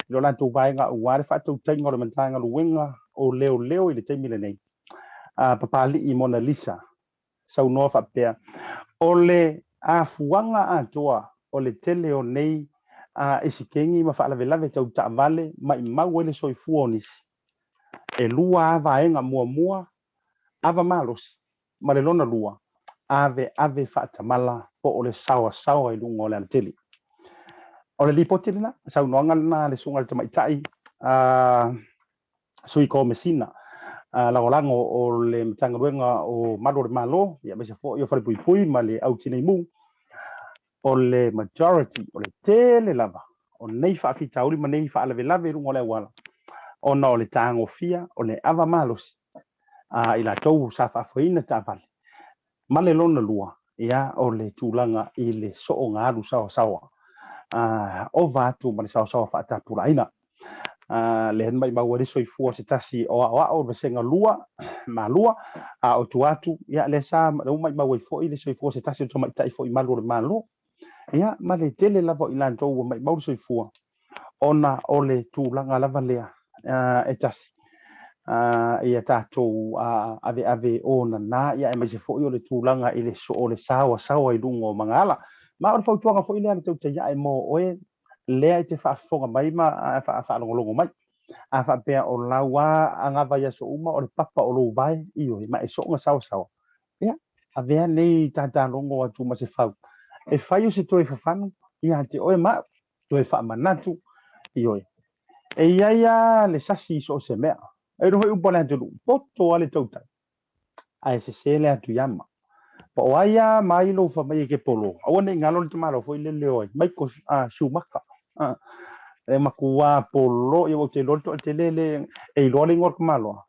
i lo latou vaega aua le faatautaiga o le Matagaluega o Leoleo i le taimi lenei, a Papali'i Monalisa, saunoa faapea, o le afuaga atoa o le tele o nei esikeni ma faalavelave tau taavale maimau ai le soifua o nisi. E lua lava vaega, muamua, ava malosi, ma le lona lua, aveave faatamala po o le saoasaoa i luga o le alatele. O le lipoti lena, saunoaga lena a le Susuga i le Tamaitai a Sui Komesina Lagolago o le Matagaluega o Malu o le Malo, aemaise foi o Falepuipui ma le Au Tinei Mu, o le majority, o le tele lava o nei faafitauli ma nei faalavelave i luga o le auala, ona o le tagofia o le ava malosi a i latou sa faafoeina taavale. Ma le lona lua, ia, o le tulaga i le sooga alu saoasaoa, ova atu ma le saoasaoa faatapulaaina. Lea na maimau ai le soifua o se tasi o aoao o le vasega lua ma lua, a o tua atu, ia, lea sa lea ua maimau ai foi le soifua o se tasi o tamaitai foi malu o le Malo. Ia, ma le tele lava o i latou ua maimau le soifua, ona o le tulaga lava lea e tasi, ia tatou aveave onana, ia aemaise foi o le tulaga i le o le saoasaoa i luga o magaala. Ma o le fautuaga foi lea a le tautai ae mo oe lea e te faafofoga mai ma faalogologo mai. A faapea o lau a agava i aso uma o le papa o lou vae, ioe, ma e soona saoasaoa, ia, avea nei tatalogo atu ma se fau e fai o se toe fafanu ia te oe ma au, toe faamanatu, ioe. E i ai lava le sasi i so o se mea. E iloa foi upu a le atunuu, poto lava le tautai, ae sese le atu iama. Po o ai lava ma ai lou fai mai e ke polo, aua ne i galo le tamaloa foi lele o ai, Michael Schumacher. E matua polo, ia ua ou te iloa le toatele le e iloa le igoa o le tamaloa.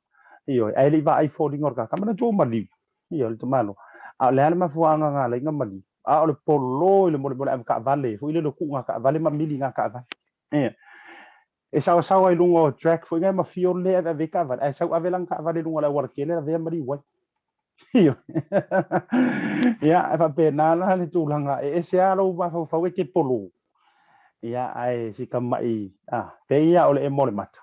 Ioe, ae le i vaai foliga o le tagata, manatua ua maliu. Ioe, le tamaloa. A o le a le mafuaaga na ala ai ona maliu? A o le polo i le molemole avetaavale foi lele o tuu ngā taavale ma mili ngā taavale. Ia. E saoasaoa i luga o track foi ngai ma fio le ave ave taavale, ae sau ave lana taavale i luga o le auala tele lavea maliu ai. Ioe. Ia, e faapena la le tulaga, e ese lava lou mafaufau e te polo. Ia, ae si tamai, a, pei lava o le emo o le mata.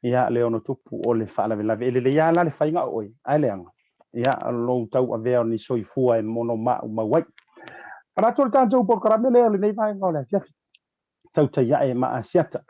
Ia, le ono tupu o le faalavelave. E lelei lava la le faiga o oe, ae leaga, ia, lou tauavea o ni soifua e mono maumau ai. Manatu o le tatou polokalame lea o lenei vaega o le afiafi, tautai ae ma Asiata.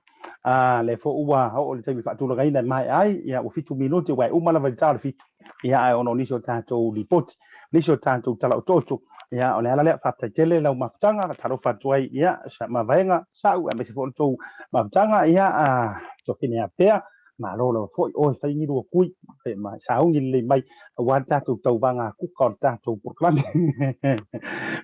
A, lea foi ua oo i le taimi faatulagaina e maea ai, ia, ua 7 minute, ua e uma lava i le ta o le 7. Ia, ae ona o nisi o tatou lipoti, nisi o tatou tala otooto, ia, o le ala lea, faafetai tele lau mafutaga, faatalofa atu ai, ia, sa mavaega, sa'u, aemaise foi o le tou mafutaga, ia, a, tofine apea, malo lava foi, oe fai ni lua kui, ma sauni lelei mai, aua le tatou tauvaga kuka o le tatou polokalame.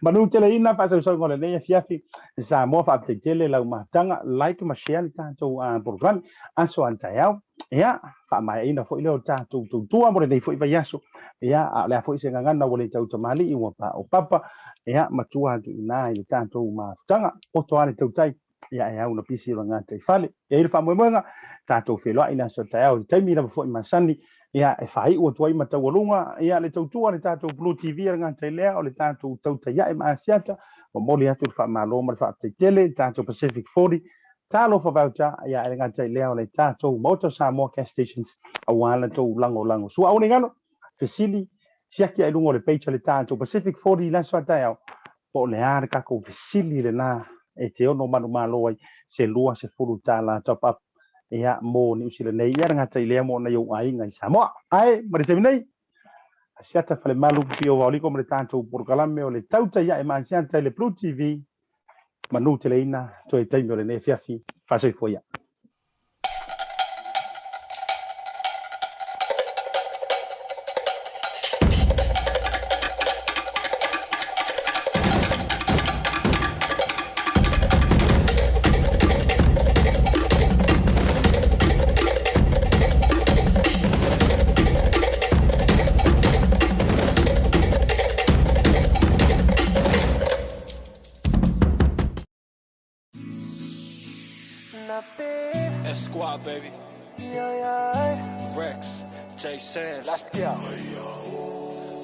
Manu teleina faasausauga o lenei afiafi, Samoa, faafetai tele lau mafutaga, like ma share le tatou polokalame, aso a le taeao, ia, faamaeaina foi lea o tatou tautua mo lenei foi vaiaso, ia, a o le a foi se gagana ua le tautamalii ua paopapa, ia, matua atu i ina i le tatou mafutaga, poto lava le tautai, ia, e au na pisi o le gataifale. E i ai le faamoemoega, tatou feiloai i le aso taeao i le taimi lava foi masani, ia, e faaiu atu ai ma taualuga, ia, le tautua a le tatou Blue TV a le gata i lea o le tatou tautai ae ma Asiata, momoli atu le faamalo ma le faafetai tele i le tatou Pacific 40, Talofa vauta, ia e le gata i lea o le tatou Maota o Samoa Gas Stations aua la tou lagolago. Sua aua ne i galo, fesili, siaki ae i luga o le page a le tatou Pacific 40 i le aso a taeao, po o le a le tatou fesili lena e te ono manumalo ai se $20 top up ia mo Niu Sila nei, ia le gata i lea mo nai ou aiga i Samoa. Ae ma le taimi nei, Asiata Falemalu, Pio Vaoliko ma le tatou polokalame o le Tautai Ae ma Asiata i le Blue TV, manu teleina toe taimi o lenei afiafi. Faasoifua ia. S Squad, baby. Rex, J Sands. Let's go.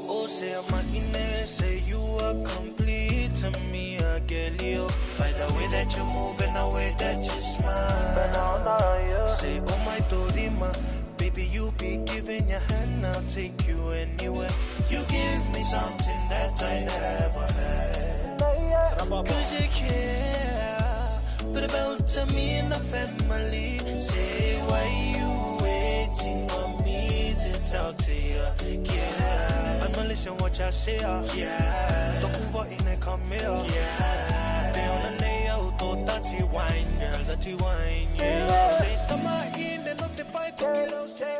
Oh, say I'm say you are complete to me, I get you. By the way that you move and the way that you smile. Say, oh my Dorima, baby, you be giving your hand, I'll take you anywhere. You give me something that I never had. Cause you care, but about to me and the family. Say, why you waiting for me to talk to you? Yeah, I'ma listen what you say. Yeah, Tokuva in a come here. Yeah, they on the nail, to dirty wine, girl, dirty wine. Yeah, say, tama in no te pai, toki say,